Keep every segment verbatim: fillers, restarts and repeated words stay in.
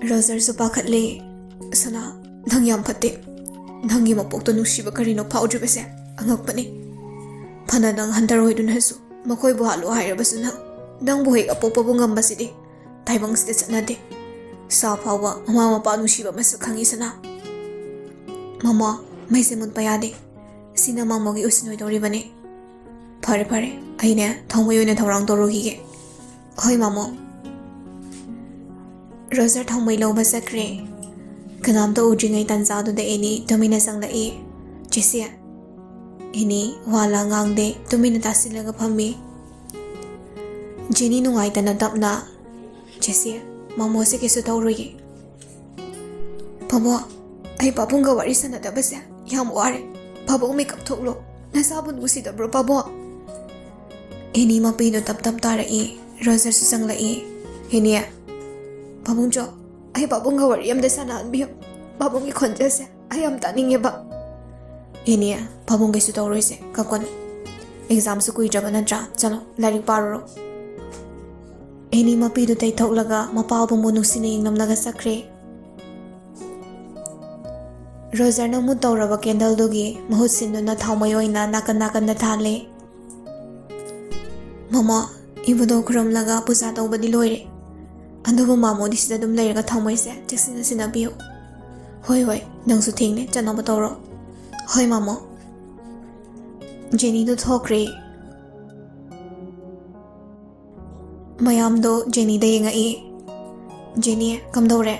ꯔꯣꯖꯔꯁꯨ ꯄꯥꯈꯠꯂꯦ꯫ "ꯁꯅꯥ, ꯅꯪ ꯌꯥꯝ ꯐꯠꯇꯦ꯫ ꯅꯪꯒꯤ ꯃꯄꯣꯛꯇ ꯅꯨꯡꯁꯤꯕ ꯀꯔꯤꯅꯣ ꯐꯥꯎꯗ꯭ꯔꯤꯕꯁꯦ ꯑꯉꯛꯄꯅꯤ꯫ ꯐꯅ ꯅꯪ ꯍꯟꯊꯔꯣꯏꯗꯨꯅꯁꯨ ꯃꯈꯣꯏꯕꯨ ꯍꯥꯠꯂꯣ ꯍꯥꯏꯔꯕꯁꯨ ꯅꯪ, ꯅꯪꯕꯨ ꯍꯦꯛ ꯑꯄꯣꯛꯄꯕꯨ ꯉꯝꯕꯁꯤꯗꯤ ꯇꯥꯏꯕꯪꯁꯤꯗ ꯆꯠꯅꯗꯦ꯫ ꯁꯥ ꯐꯥꯎꯕ ꯃꯃꯥ ꯃꯄꯥ ꯅꯨꯡꯁꯤꯕ ꯃꯁꯛ ꯈꯪꯉꯤ ꯁꯅꯥ꯫" "ꯃꯃꯥ, ꯃꯩꯁꯦ ꯃꯨꯠꯄ ꯌꯥꯗꯦ꯫ ꯁꯤꯅ ꯃꯥꯃꯣꯒꯤ ꯎꯁꯤꯟ ꯑꯣꯏꯗꯧꯔꯤꯕꯅꯤ꯫ ꯐꯔꯦ, ꯐꯔꯦ, ꯑꯩꯅꯦ ꯊꯥꯎꯃꯩ ꯑꯣꯏꯅ ꯊꯧꯔꯥꯡ ꯇꯧꯔꯨꯈꯤꯒꯦ꯫" "ꯍꯣꯏ, ꯃꯥꯃꯣ꯫" ꯔꯣꯖꯔ ꯊꯥꯎꯃꯩ ꯂꯧꯕ ꯆꯠꯈ꯭ꯔꯦ꯫ ꯀꯅꯥꯝꯇ ꯎꯗ꯭ꯔꯤꯉꯩ ꯇꯥꯟꯖꯥꯗꯨꯗ ꯑꯦꯅꯤ ꯇꯨꯃꯤꯟꯅ ꯆꯪꯂꯛꯏ꯫ "ꯆꯦꯆꯦ꯫" ꯑꯦꯅꯤ ꯋꯥ ꯂꯥꯡ ꯉꯥꯡꯗꯦ, ꯇꯨꯃꯤꯟꯅ ꯇꯥꯁꯤꯜꯂꯒ ꯐꯝꯃꯤ꯫ ꯖꯦꯅꯤ ꯅꯨꯡꯉꯥꯏꯇꯅ ꯇꯞꯅ, "ꯆꯦꯆꯦ, ꯃꯥꯃꯣꯁꯦ ꯀꯩꯁꯨ ꯇꯧꯔꯣꯏꯌꯦ꯫" "ꯄꯥꯕꯣ, ꯑꯩ ꯄꯥꯕꯨꯡꯒ ꯋꯥꯔꯤ ꯁꯥꯟꯅꯗꯕꯁꯦ ꯌꯥꯝ ꯋꯥꯔꯦ꯫ ꯄꯥꯕꯨꯡ ꯃꯤꯀꯞ ꯊꯣꯛꯂꯣ꯫ ꯅꯁꯥꯕꯨ ꯅꯨꯡꯁꯤꯗꯕ꯭ꯔꯣ, ꯄꯥꯕꯣ?" ꯑꯦꯅꯤ ꯃꯄꯤꯗꯣ ꯇꯞ ꯇꯞ ꯇꯥꯔꯛꯏ꯫ ꯔꯣꯖꯔꯁꯨ ꯆꯪꯂꯛꯏ꯫ "ꯑꯦꯅꯤ, ꯄꯥꯕꯨꯡꯆꯣ, ꯑꯩ ꯄꯥꯕꯨꯡꯒ ꯋꯥꯔꯤ ꯑꯝꯇ ꯁꯥꯟꯅꯍꯟꯕꯤꯌꯨ꯫ ꯄꯥꯕꯨꯡꯒꯤ ꯈꯣꯟꯖꯦꯜꯁꯦ ꯑꯩ ꯌꯥꯝ ꯇꯥꯅꯤꯡꯉꯦꯕ꯫" "ꯑꯦꯅꯤ, ꯄꯥꯕꯨꯡ ꯀꯩꯁꯨ ꯇꯧꯔꯣꯏꯁꯦ, ꯀꯞꯀꯅꯨ꯫ ꯑꯦꯛꯖꯥꯝꯁꯨ ꯀꯨꯏꯗ꯭ꯔꯕ ꯅꯠꯇ꯭ꯔꯥ? ꯆꯠꯂꯣ, ꯂꯥꯏꯔꯤꯛ ꯄꯥꯔꯨꯔꯣ꯫" ꯑꯦꯅꯤ ꯃꯄꯤꯗꯨ ꯇꯩꯊꯣꯛꯂꯒ ꯃꯄꯥꯕꯨ ꯃꯨ ꯅꯨꯡꯁꯤꯅ ꯌꯦꯡꯂꯝꯂꯒ ꯆꯠꯈ꯭ꯔꯦ꯫ ꯔꯣꯖꯔꯅ ꯃꯨꯠ ꯇꯧꯔꯕ ꯀꯦꯟꯗꯜꯗꯨꯒꯤ ꯃꯍꯨꯠ ꯁꯤꯟꯗꯨꯅ ꯊꯥꯎꯃꯩ ꯑꯣꯏꯅ ꯅꯥꯀꯟ ꯅꯥꯀꯟꯗ ꯊꯥꯜꯂꯦ꯫ "ꯃꯃꯥ, ꯏꯕꯨꯙꯧ ꯈꯨꯔꯨꯝꯂꯒ ꯄꯨꯖꯥ ꯇꯧꯕꯗꯤ ꯂꯣꯏꯔꯦ, ꯑꯗꯨꯕꯨ ꯃꯥꯃꯣꯗꯤ ꯁꯤꯗ ꯑꯗꯨꯝ ꯂꯩꯔꯒ ꯊꯥꯎꯃꯩꯁꯦ ꯆꯦꯛꯁꯤꯟꯅ ꯁꯤꯟꯅꯕꯤꯌꯨ꯫" "ꯍꯣꯏ, ꯍꯣꯏ, ꯅꯪꯁꯨ ꯊꯦꯡꯂꯦ, ꯆꯠꯅꯕ ꯇꯧꯔꯣ꯫" "ꯍꯣꯏ, ꯃꯥꯃꯣ꯫" ꯖꯦꯅꯤꯗꯨ ꯊꯣꯛꯈ꯭ꯔꯦ꯫ ꯃꯌꯥꯝꯗꯣ ꯖꯦꯅꯤꯗ ꯌꯦꯡꯉꯛꯏ꯫ "ꯖꯦꯅꯤ, ꯀꯝꯗꯧꯔꯦ?"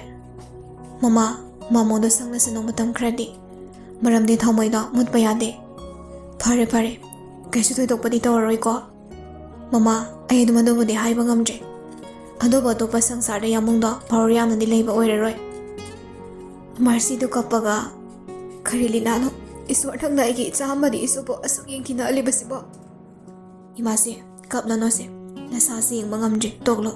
"ꯃꯃꯥ, ꯃꯥꯃꯣꯗꯣ ꯁꯪꯅꯁꯅꯨ ꯃꯇꯝ ꯈꯔꯗꯤ, ꯃꯔꯝꯗꯤ ꯊꯥꯎꯃꯩꯗꯣ ꯃꯨꯠꯄ ꯌꯥꯗꯦ꯫" "ꯐꯔꯦ, ꯐꯔꯦ, ꯀꯩꯁꯨ ꯊꯣꯏꯗꯣꯛꯄꯗꯤ ꯇꯧꯔꯔꯣꯏꯀꯣ?" "ꯃꯃꯥ, ꯑꯩ ꯑꯗꯨꯝ ꯑꯗꯨꯕꯨꯗꯤ ꯍꯥꯏꯕ ꯉꯝꯗ꯭ꯔꯦ, ꯑꯗꯨꯕꯨ ꯑꯇꯣꯞꯄ ꯁꯪꯁꯥꯔꯗ ꯌꯥꯝꯕꯨꯡꯗꯣ ꯄꯋꯥꯔ ꯌꯥꯝꯅꯗꯤ ꯂꯩꯕ ꯑꯣꯏꯔꯔꯣꯏ꯫" ꯃꯥꯔꯁꯤꯗꯨ ꯀꯞꯄꯒ, "ꯀꯔꯤ ꯂꯤꯂꯥꯅꯣ? ꯏꯁꯣꯔ, ꯅꯪꯅ ꯑꯩꯒꯤ ꯏꯆꯥ ꯑꯃꯗꯤ ꯏꯁꯨꯕꯨ ꯑꯁꯨꯛ ꯌꯦꯡꯊꯤꯅꯍꯜꯂꯤꯕꯁꯤꯕꯣ?" "ꯏꯃꯥꯁꯦ, ꯀꯞꯂꯅꯨꯁꯦ, ꯅꯁꯥꯁꯦ ꯌꯦꯡꯕ ꯉꯝꯗ꯭ꯔꯦ, ꯇꯣꯛꯂꯣ꯫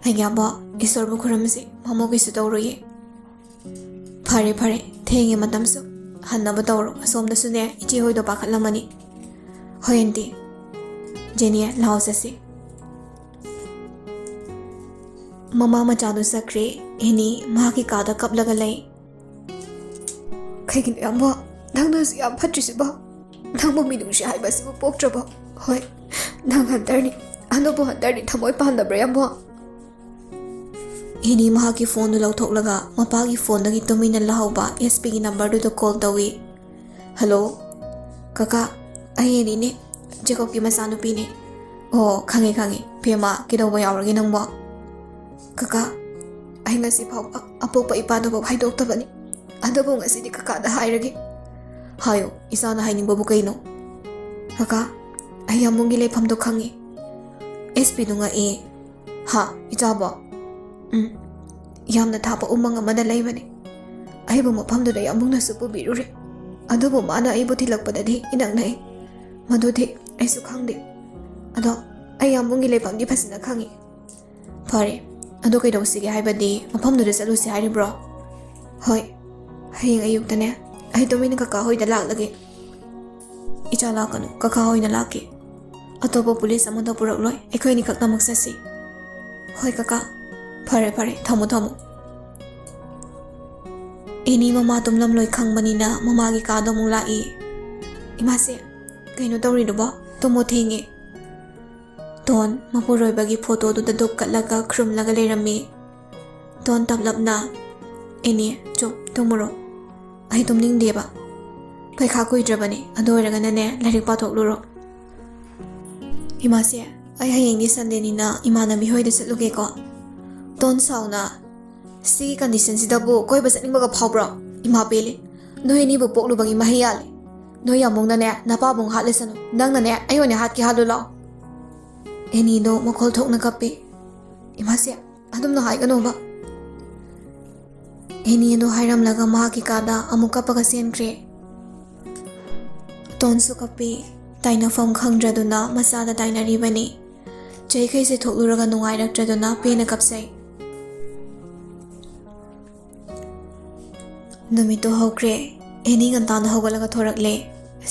ꯑꯩꯒꯤ ꯑꯕꯣ, ꯏꯁꯣꯔꯕꯨ ꯈꯨꯔꯨꯝꯁꯤ, ꯃꯃꯣ ꯀꯩꯁꯨ ꯇꯧꯔꯣꯏꯌꯦ꯫" "ꯐꯔꯦ, ꯐꯔꯦ, ꯊꯦꯡꯉꯦ ꯃꯇꯝꯁꯨ, ꯍꯟꯅꯕ ꯇꯧꯔꯣ, ꯑꯁꯣꯝꯗꯁꯨꯅꯦ ꯏꯆꯦ ꯍꯣꯏꯗꯣ ꯄꯥꯈꯠꯂꯝꯃꯅꯤ꯫" "ꯍꯣꯏ ꯑꯟꯇꯤ꯫ ꯖꯦꯅꯤ, ꯂꯥꯛꯑꯣ ꯆꯠꯁꯤ꯫" ꯃꯃꯥ ꯃꯆꯥꯗꯨ ꯆꯠꯈ꯭ꯔꯦ꯫ ꯑꯦꯅꯤ ꯃꯍꯥꯛꯀꯤ ꯀꯥꯗ ꯀꯞꯂꯒ ꯂꯩ꯫ "ꯀꯩꯒꯤꯅꯣ ꯌꯥꯝꯕꯣ? ꯅꯪꯅ ꯍꯧꯖꯤꯛ ꯌꯥꯝ ꯐꯠꯇ꯭ꯔꯤꯁꯤꯕꯣ? ꯅꯪꯕꯨ ꯃꯤꯅꯨꯡꯁꯤ ꯍꯥꯏꯕ ꯑꯁꯤꯕꯨ ꯄꯣꯛꯇ꯭ꯔꯕꯣ? ꯍꯣꯏ, ꯅꯪ ꯍꯟꯇꯔꯅꯤ꯫ ꯑꯗꯨꯕꯨ ꯍꯟꯇꯔꯗꯤ ꯊꯃꯣꯏ ꯄꯥꯟꯗꯕ꯭ꯔꯥ ꯌꯥꯝꯕꯣ?" ꯑꯦꯅꯤ ꯃꯍꯥꯛꯀꯤ ꯐꯣꯟꯗꯨ ꯂꯧꯊꯣꯛꯂꯒ ꯃꯄꯥꯒꯤ ꯐꯣꯟꯗꯒꯤ ꯇꯨꯃꯤꯟꯅ ꯂꯧꯍꯧꯕ ꯑꯦꯁ ꯄꯤꯒꯤ ꯅꯝꯕꯔꯗꯨꯗ ꯀꯣꯜ ꯇꯧꯏ꯫ "ꯍꯜꯂꯣ, ꯀꯀꯥ, ꯑꯩ ꯑꯦꯅꯤꯅꯦ, ꯖꯦꯀꯣꯕꯀꯤ ꯃꯆꯥꯅꯨꯄꯤꯅꯦ꯫" "ꯑꯣ, ꯈꯪꯉꯦ, ꯈꯪꯉꯦ꯫ ꯕꯦꯝꯃ, ꯀꯩꯗꯧꯕ ꯌꯥꯎꯔꯒꯦ ꯅꯪꯕꯣ?" "ꯀꯀꯥ, ꯑꯩ ꯉꯁꯤ ꯐꯥꯎꯕ ꯑꯄꯣꯛꯄ ꯏꯄꯥꯗꯨꯐꯥꯎ ꯍꯥꯏꯗꯣꯛꯇꯕꯅꯤ꯫ ꯑꯗꯨꯕꯨ ꯉꯁꯤꯗꯤ ꯀꯀꯥꯗ ꯍꯥꯏꯔꯒꯦ꯫" "ꯍꯥꯏꯌꯨ, ꯏꯆꯥꯅ ꯍꯥꯏꯅꯤꯡꯕꯕꯨ ꯀꯩꯅꯣ?" "ꯀꯀꯥ, ꯑꯩ ꯌꯥꯝꯕꯨꯡꯒꯤ ꯂꯩꯐꯝꯗꯣ ꯈꯪꯉꯤ꯫" ꯑꯦꯁ ꯄꯤꯗꯨ ꯉꯛꯏ꯫ "ꯍꯥ, ꯏꯆꯥꯕꯣ?" "ꯎꯝ, ꯌꯥꯝꯅ ꯊꯥꯞꯄ ꯎꯃꯪ ꯑꯃꯗ ꯂꯩꯕꯅꯤ꯫ ꯑꯩꯕꯨ ꯃꯐꯝꯗꯨꯗ ꯌꯥꯝꯕꯨꯡꯅꯁꯨ ꯄꯨꯕꯤꯔꯨꯔꯦ꯫ ꯑꯗꯨꯕꯨ ꯃꯥꯅ ꯑꯩꯕꯨ ꯊꯤꯜꯂꯛꯄꯗꯗꯤ ꯏꯅꯛ ꯅꯛꯏ꯫ ꯃꯗꯨꯗꯤ ꯑꯩꯁꯨ ꯈꯪꯗꯦ꯫ ꯑꯗꯣ ꯑꯩ ꯌꯥꯝꯕꯨꯡꯒꯤ ꯂꯩꯐꯝꯗꯤ ꯐꯖꯅ ꯈꯪꯉꯤ꯫" "ꯐꯔꯦ, ꯑꯗꯣ ꯀꯩꯗꯧꯁꯤꯒꯦ ꯍꯥꯏꯕꯗꯤ ꯃꯐꯝꯗꯨꯗ ꯆꯠꯂꯨꯁꯤ ꯍꯥꯏꯔꯤꯕ꯭ꯔꯣ?" "ꯍꯣꯏ, ꯍꯌꯦꯡ ꯑꯌꯨꯛꯇꯅꯦ ꯑꯩ ꯇꯨꯃꯤꯟꯅ ꯀꯀꯥ ꯍꯣꯏꯗ ꯂꯥꯛꯂꯒꯦ꯫" "ꯏꯆꯥ ꯂꯥꯛꯀꯅꯨ, ꯀꯀꯥ ꯍꯣꯏꯅ ꯂꯥꯛꯀꯦ꯫ ꯑꯇꯣꯞꯄ ꯄꯨꯂꯤꯁ ꯑꯃꯗ ꯄꯨꯔꯛꯂꯣꯏ, ꯑꯩꯈꯣꯏ ꯑꯅꯤꯈꯛꯇꯃꯛ ꯆꯠꯁꯤ꯫" "ꯍꯣꯏ ꯀꯀꯥ, ꯐꯔꯦ ꯐꯔꯦ, ꯊꯝꯃꯣ ꯊꯝꯃꯣ꯫" ꯑꯦꯅꯤ ꯃꯃꯥ ꯇꯨꯝꯂꯝꯂꯣꯏ ꯈꯪꯕꯅꯤꯅ ꯃꯃꯥꯒꯤ ꯀꯥꯗ ꯑꯃꯨꯛ ꯂꯥꯛꯏ꯫ "ꯏꯃꯥꯁꯦ, ꯀꯩꯅꯣ ꯇꯧꯔꯤꯗꯨꯕꯣ? ꯇꯨꯝꯃꯣ, ꯊꯦꯡꯉꯦ꯫" ꯇꯣꯟ ꯃꯄꯨꯔꯣꯏꯕꯒꯤ ꯐꯣꯇꯣꯗꯨꯗ ꯗꯨꯛ ꯀꯠꯂꯒ ꯈꯨꯔꯨꯝꯂꯒ ꯂꯩꯔꯝꯃꯤ꯫ ꯇꯣꯟ ꯇꯞꯂꯞꯅ, "ꯑꯦꯅꯤ, ꯆꯨꯞ, ꯇꯨꯝꯃꯨꯔꯣ꯫ ꯑꯩ ꯇꯨꯝꯅꯤꯡꯗꯦꯕ꯫ ꯄꯩꯈꯥ ꯀꯨꯏꯗ꯭ꯔꯕꯅꯤ, ꯑꯗꯨ ꯑꯣꯏꯔꯒꯅꯅꯦ, ꯂꯥꯏꯔꯤꯛ ꯄꯥꯊꯣꯛꯂꯨꯔꯣ꯫" "ꯏꯃꯥꯁꯦ, ꯑꯩ ꯍꯌꯦꯡꯗꯤ ꯁꯟꯗꯦꯅꯤꯅ ꯏꯃꯥꯟꯅꯕꯤ ꯍꯣꯏꯗ ꯆꯠꯂꯨꯒꯦꯀꯣ꯫" ꯇꯣꯟ ꯁꯥꯎꯅ, "ꯁꯤꯒꯤ ꯀꯟꯗꯤꯁꯟꯁꯤꯗꯕꯨ ꯀꯣꯏꯕ ꯆꯠꯅꯤꯡꯕꯒ ꯐꯥꯎꯕ꯭ꯔꯣ? ꯏꯃꯥ ꯄꯦꯜꯂꯤ꯫ ꯅꯣꯏ ꯑꯅꯤꯕꯨ ꯄꯣꯛꯂꯨꯕꯒꯤ ꯃꯍꯩ ꯌꯥꯜꯂꯤ꯫ ꯅꯣꯏ ꯌꯥꯝꯕꯨꯡꯅꯅꯦ ꯅꯄꯥꯕꯨꯡ ꯍꯥꯠꯂꯁꯅꯨ, ꯅꯪꯅꯅꯦ ꯑꯩ ꯑꯣꯏꯅ ꯍꯥꯠꯀꯦ ꯍꯥꯠꯂꯨ ꯂꯥꯎ꯫" ꯑꯦꯅꯤꯗꯣ ꯃꯈꯣꯜ ꯊꯣꯛꯅ ꯀꯞꯄꯤ꯫ "ꯏꯃꯥꯁꯦ, ꯑꯗꯨꯝꯅ ꯍꯥꯏꯒꯅꯣꯕ꯫" ꯑꯦꯅꯤ ꯑꯗꯨ ꯍꯥꯏꯔꯝꯂꯒ ꯃꯍꯥꯛꯀꯤ ꯀꯥꯗ ꯑꯃꯨꯛ ꯀꯞꯄꯒ ꯆꯦꯟꯈ꯭ꯔꯦ꯫ ꯇꯣꯟꯁꯨ ꯀꯞꯄꯤ꯫ ꯇꯥꯏꯅꯐꯝ ꯈꯪꯗ꯭ꯔꯗꯨꯅ ꯃꯆꯥꯗ ꯇꯥꯏꯅꯔꯤꯕꯅꯤ꯫ ꯆꯩꯈꯩꯁꯦ ꯊꯣꯛꯂꯨꯔꯒ ꯅꯨꯡꯉꯥꯏꯔꯛꯇ꯭ꯔꯗꯨꯅ ꯄꯦꯟꯅ ꯀꯞꯆꯩ꯫ ꯅꯨꯃꯤꯠꯇꯨ ꯍꯧꯈ꯭ꯔꯦ꯫ ꯑꯦꯅꯤ ꯉꯟꯇꯥꯅ ꯍꯧꯒꯠꯂꯒ ꯊꯣꯔꯛꯂꯦ꯫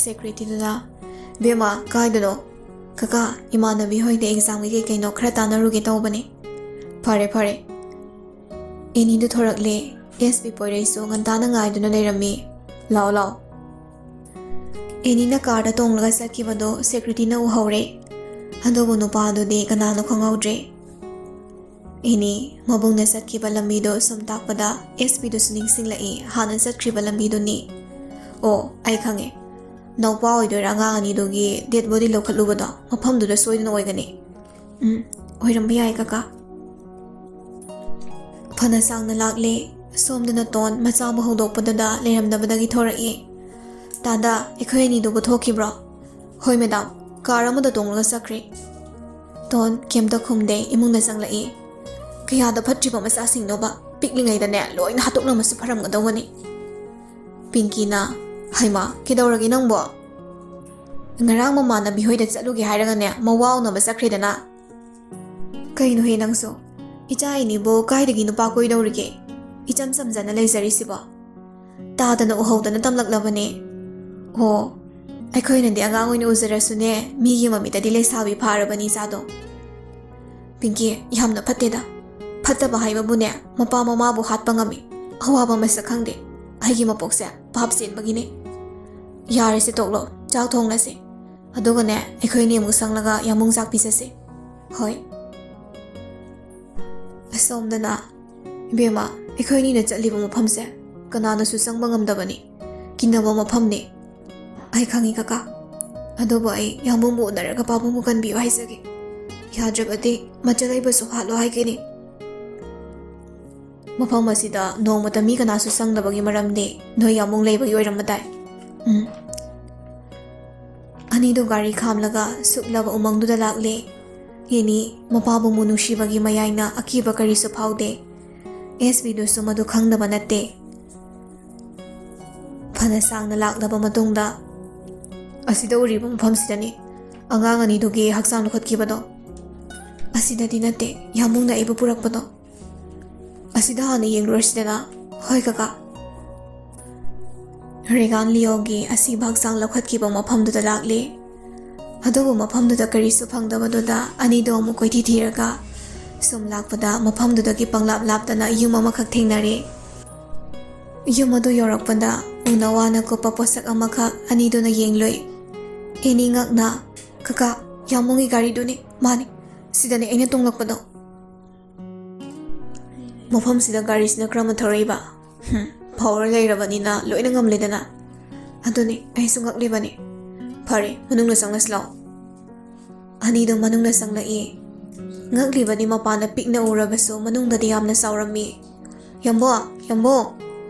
ꯁꯦꯀ꯭ꯌꯨꯔꯤꯇꯤꯗꯨꯅ, "ꯕꯦꯝꯃ, ꯀꯥꯏꯗꯅꯣ?" "ꯀꯀꯥ, ꯏꯃꯥꯟꯅꯕꯤ ꯍꯣꯏꯗ ꯑꯦꯛꯖꯥꯝꯒꯤ ꯀꯩ ꯀꯩꯅꯣ ꯈꯔ ꯇꯥꯟꯅꯔꯨꯒꯦ ꯇꯧꯕꯅꯦ꯫" "ꯐꯔꯦ, ꯐꯔꯦ꯫" ꯑꯦꯅꯤꯗꯨ ꯊꯣꯔꯛꯂꯦ꯫ ꯑꯦꯁ ꯄꯤ ꯄꯣꯏꯔꯩꯁꯨ ꯉꯟꯇꯥꯅ ꯉꯥꯏꯗꯨꯅ ꯂꯩꯔꯝꯃꯤ꯫ "ꯂꯥꯛꯑꯣ, ꯂꯥꯛꯑꯣ"꯫ ꯑꯦꯅꯤꯅ ꯀꯥꯔꯗ ꯇꯣꯡꯂꯒ ꯆꯠꯈꯤꯕꯗꯣ ꯁꯦꯀ꯭ꯌꯨꯔꯤꯇꯤꯅ ꯎꯍꯧꯔꯦ꯫ ꯑꯗꯨꯕꯨ ꯅꯨꯄꯥꯗꯨꯗꯤ ꯀꯅꯥꯅꯣ ꯈꯪꯍꯧꯗ꯭ꯔꯦ꯫ ꯑꯦꯅꯤ ꯃꯕꯨꯡꯅ ꯆꯠꯈꯤꯕ ꯂꯝꯕꯤꯗꯣ ꯁꯨꯝ ꯇꯥꯛꯄꯗ ꯑꯦꯁ ꯄꯤꯗꯨꯁꯨ ꯅꯤꯡꯁꯤꯡꯂꯛꯏ, ꯍꯥꯟꯅ ꯆꯠꯈ꯭ꯔꯤꯕ ꯂꯝꯕꯤꯗꯨꯅꯤ꯫ "ꯑꯣ, ꯑꯩ ꯈꯪꯉꯦ꯫ ꯅꯧꯄꯥ ꯑꯣꯏꯗꯣꯏꯔꯥ ꯑꯉꯥꯡ ꯑꯅꯤꯗꯨꯒꯤ ꯗꯦꯗ ꯕꯣꯗꯤ ꯂꯧꯈꯠꯂꯨꯕꯗꯣ ꯃꯐꯝꯗꯨꯗ ꯁꯣꯏꯗꯅ ꯑꯣꯏꯒꯅꯤ"꯫ "ꯎꯝ, ꯑꯣꯏꯔꯝꯕ ꯌꯥꯏ, ꯀꯀꯥ"꯫ ꯐꯅ ꯁꯥꯡꯅ ꯂꯥꯛꯂꯦ꯫ ꯁꯣꯝꯗꯅ ꯇꯣꯟ ꯃꯆꯥꯕꯨ ꯍꯧꯗꯣꯛꯄꯗꯨꯗ ꯂꯩꯔꯝꯗꯕꯗꯒꯤ ꯊꯣꯔꯛꯏ꯫ "ꯇꯥꯗ, ꯑꯩꯈꯣꯏ ꯑꯅꯤꯗꯨꯕꯨ ꯊꯣꯛꯈꯤꯕ꯭ꯔꯣ?" "ꯍꯣꯏ, ꯃꯦꯗꯥꯝ, ꯀꯥꯔ ꯑꯃꯗ ꯇꯣꯡꯂꯒ ꯆꯠꯈ꯭ꯔꯦ"꯫ ꯇꯣꯟ ꯀꯩꯝꯇ ꯈꯨꯝꯗꯦ, ꯏꯃꯨꯡꯗ ꯆꯪꯂꯛꯏ꯫ "ꯀꯌꯥꯗ ꯐꯠꯇ꯭ꯔꯤꯕ ꯃꯆꯥꯁꯤꯡꯅꯣꯕ, ꯄꯤꯛꯂꯤꯉꯩꯗꯅꯦ ꯂꯣꯏꯅ ꯍꯥꯠꯇꯣꯛꯂꯝꯃꯁꯨ ꯐꯔꯝꯒꯗꯧꯕꯅꯤ"꯫ ꯄꯤꯡꯀꯤꯅ, "ꯍꯩꯃꯥ, ꯀꯩꯗꯧꯔꯒꯦ ꯅꯪꯕꯣ? ꯉꯔꯥꯡ ꯃꯃꯥꯟꯅꯕꯤ ꯍꯣꯏꯗ ꯆꯠꯂꯨꯒꯦ ꯍꯥꯏꯔꯒꯅꯦ ꯃꯋꯥ ꯎꯅꯕ ꯆꯠꯈ꯭ꯔꯦꯗꯅ"꯫ "ꯀꯩꯅꯣꯍꯦ ꯅꯪꯁꯨ? ꯏꯆꯥ ꯏꯅꯤꯕꯨ ꯀꯥꯏꯗꯒꯤ ꯅꯨꯄꯥ ꯀꯣꯏꯗꯧꯔꯤꯒꯦ? ꯏꯆꯝ ꯆꯝꯖꯅ ꯂꯩꯖꯔꯤꯁꯤꯕꯣ"꯫ "ꯇꯥꯗꯅ ꯎꯍꯧꯗꯅ ꯇꯝꯂꯛꯂꯕꯅꯦ"꯫ "ꯑꯣ, ꯑꯩꯈꯣꯏꯅꯗꯤ ꯑꯉꯥꯡ ꯑꯣꯏꯅ ꯎꯖꯔꯁꯨꯅꯦ, ꯃꯤꯒꯤ ꯃꯃꯤꯠꯇꯗꯤ ꯂꯩꯁꯥꯕꯤ ꯐꯥꯔꯕꯅꯤ ꯏꯆꯥꯗꯣ"꯫ ꯄꯤꯡꯀꯤ, "ꯌꯥꯝꯅ ꯐꯠꯇꯦꯗ꯫ ꯐꯠꯇꯕ ꯍꯥꯏꯕꯕꯨꯅꯦ, ꯃꯄꯥ ꯃꯃꯥꯕꯨ ꯍꯥꯠꯄ ꯉꯝꯃꯤ꯫ ꯑꯋꯥꯕ ꯃꯁꯛ ꯈꯪꯗꯦ꯫ ꯑꯩꯒꯤ ꯃꯄꯣꯛꯁꯦ ꯄꯥꯞ ꯆꯦꯟꯕꯒꯤꯅꯦ꯫ ꯌꯥꯔꯦꯁꯦ, ꯇꯣꯛꯂꯣ, ꯆꯥꯛ ꯊꯣꯡꯂꯁꯦ꯫ ꯑꯗꯨꯒꯅꯦ, ꯑꯩꯈꯣꯏꯅꯤ ꯑꯃꯨꯛ ꯁꯪꯂꯒ ꯌꯥꯃꯨꯡ ꯆꯥꯛ ꯄꯤꯖꯁꯦ"꯫ "ꯍꯣꯏ"꯫ ꯑꯁꯣꯝꯗꯅ, "ꯏꯕꯦꯝꯃ, ꯑꯩꯈꯣꯏꯅꯤꯅ ꯆꯠꯂꯤꯕ ꯃꯐꯝꯁꯦ ꯀꯅꯥꯅꯁꯨ ꯆꯪꯕ ꯉꯝꯗꯕꯅꯤ, ꯀꯤꯅꯕ ꯃꯐꯝꯅꯤ"꯫ "ꯑꯩ ꯈꯪꯉꯤ, ꯀꯀꯥ꯫ ꯑꯗꯨꯕꯨ ꯑꯩ ꯌꯥꯝꯕꯨꯡꯕꯨ ꯎꯅꯔꯒ ꯄꯥꯕꯨꯡꯕꯨ ꯀꯟꯕꯤꯌꯨ ꯍꯥꯏꯖꯒꯦ꯫ ꯌꯥꯗ꯭ꯔꯕꯗꯤ ꯃꯆꯜ ꯂꯩꯕꯁꯨ ꯍꯥꯠꯂꯣ ꯍꯥꯏꯒꯅꯤ"꯫ "ꯃꯐꯝ ꯑꯁꯤꯗ ꯅꯣꯡꯃꯇ ꯃꯤ ꯀꯅꯥꯁꯨ ꯆꯪꯗꯕꯒꯤ ꯃꯔꯝꯗꯤ ꯅꯣꯏ ꯌꯥꯝꯕꯨꯡ ꯂꯩꯕꯒꯤ ꯑꯣꯏꯔꯝꯕ ꯇꯥꯏ"꯫ "ꯎꯝ"꯫ ꯑꯅꯤꯗꯨ ꯒꯥꯔꯤ ꯈꯥꯝꯂꯒ ꯁꯨꯛꯂꯕ ꯎꯃꯪꯗꯨꯗ ꯂꯥꯛꯂꯦ꯫ ꯑꯦꯅꯤ ꯃꯄꯥꯕꯨ ꯃꯨ ꯅꯨꯡꯁꯤꯕꯒꯤ ꯃꯌꯥꯏꯅ ꯑꯀꯤꯕ ꯀꯔꯤꯁꯨ ꯐꯥꯎꯗꯦ꯫ ꯑꯦꯁ ꯕꯤꯗꯨꯁꯨ ꯃꯗꯨ ꯈꯪꯗꯕ ꯅꯠꯇꯦ꯫ ꯐꯅ ꯁꯥꯡꯅ ꯂꯥꯛꯂꯕ ꯃꯇꯨꯡꯗ, "ꯑꯁꯤꯗ ꯎꯔꯤꯕ ꯃꯐꯝꯁꯤꯗꯅꯤ ꯑꯉꯥꯡ ꯑꯅꯤꯗꯨꯒꯤ ꯍꯛꯆꯥꯡ ꯂꯧꯈꯠꯈꯤꯕꯗꯣ"꯫ "ꯑꯁꯤꯗꯗꯤ ꯅꯠꯇꯦ, ꯌꯥꯝꯕꯨꯡꯅ ꯑꯩꯕꯨ ꯄꯨꯔꯛꯄꯗꯣ"꯫ "ꯑꯁꯤꯗ ꯍꯥꯟꯅ ꯌꯦꯡꯂꯨꯔꯁꯤꯗꯅ"꯫ "ꯍꯣꯏ, ꯀꯀꯥ"꯫ ꯔꯦꯒꯥꯟ ꯂꯤꯑꯣꯒꯤ ꯑꯁꯤꯕ ꯍꯛꯆꯥꯡ ꯂꯧꯈꯠꯈꯤꯕ ꯃꯐꯝꯗꯨꯗ ꯂꯥꯛꯂꯤ꯫ ꯑꯗꯨꯕꯨ ꯃꯐꯝꯗꯨꯗ ꯀꯔꯤꯁꯨ ꯐꯪꯗꯕꯗꯨꯗ ꯑꯅꯤꯗꯣ ꯑꯃꯨꯛ ꯀꯣꯏꯊꯤ ꯊꯤꯔꯒ ꯁꯨꯝ ꯂꯥꯛꯄꯗ ꯃꯐꯝꯗꯨꯗꯒꯤ ꯄꯪꯂꯥꯞ ꯂꯥꯞꯇꯅ ꯌꯨꯝ ꯑꯃꯈꯛ ꯊꯦꯡꯅꯔꯦ꯫ ꯌꯨꯝ ꯑꯗꯨ ꯌꯧꯔꯛꯄꯗ ꯎꯅ ꯋꯥꯅ ꯀꯨꯞꯄ ꯄꯣꯠꯁꯛ ꯑꯃꯈꯛ ꯑꯅꯤꯗꯨꯅ ꯌꯦꯡꯂꯨꯏ꯫ ꯑꯦꯅꯤ ꯉꯛꯅ, "ꯀꯀꯥ, ꯌꯥꯝꯕꯨꯡꯒꯤ ꯒꯥꯔꯤꯗꯨꯅꯤ, ꯃꯥꯅꯤ, ꯁꯤꯗꯅꯦ ꯑꯩꯅ ꯇꯣꯡꯂꯛꯄꯗꯣ꯫ ꯃꯐꯝꯁꯤꯗ ꯒꯥꯔꯤꯁꯤꯅ ꯀꯔꯝꯅ ꯊꯧꯔꯛꯏꯕ? ꯍꯨꯝ, ꯐꯥꯎꯔ ꯂꯩꯔꯕꯅꯤꯅ ꯂꯣꯏꯅ ꯉꯝꯂꯦꯗꯅ꯫ ꯑꯗꯨꯅꯤ, ꯑꯩꯁꯨ ꯉꯛꯂꯤꯕꯅꯤ꯫ ꯐꯔꯦ, ꯃꯅꯨꯡꯗ ꯆꯪꯂꯁꯤ ꯂꯥꯛꯑꯣ꯫" ꯑꯅꯤꯗꯨ ꯃꯅꯨꯡꯗ ꯆꯪꯂꯛꯏ꯫ ꯉꯛꯂꯤꯕꯗꯤ ꯃꯄꯥꯟꯗ ꯄꯤꯛꯅ ꯎꯔꯕꯁꯨ ꯃꯅꯨꯡꯗꯗꯤ ꯌꯥꯝꯅ ꯆꯥꯎꯔꯝꯃꯤ꯫ "ꯌꯥꯝꯕꯣ, ꯌꯥꯝꯕꯣ!"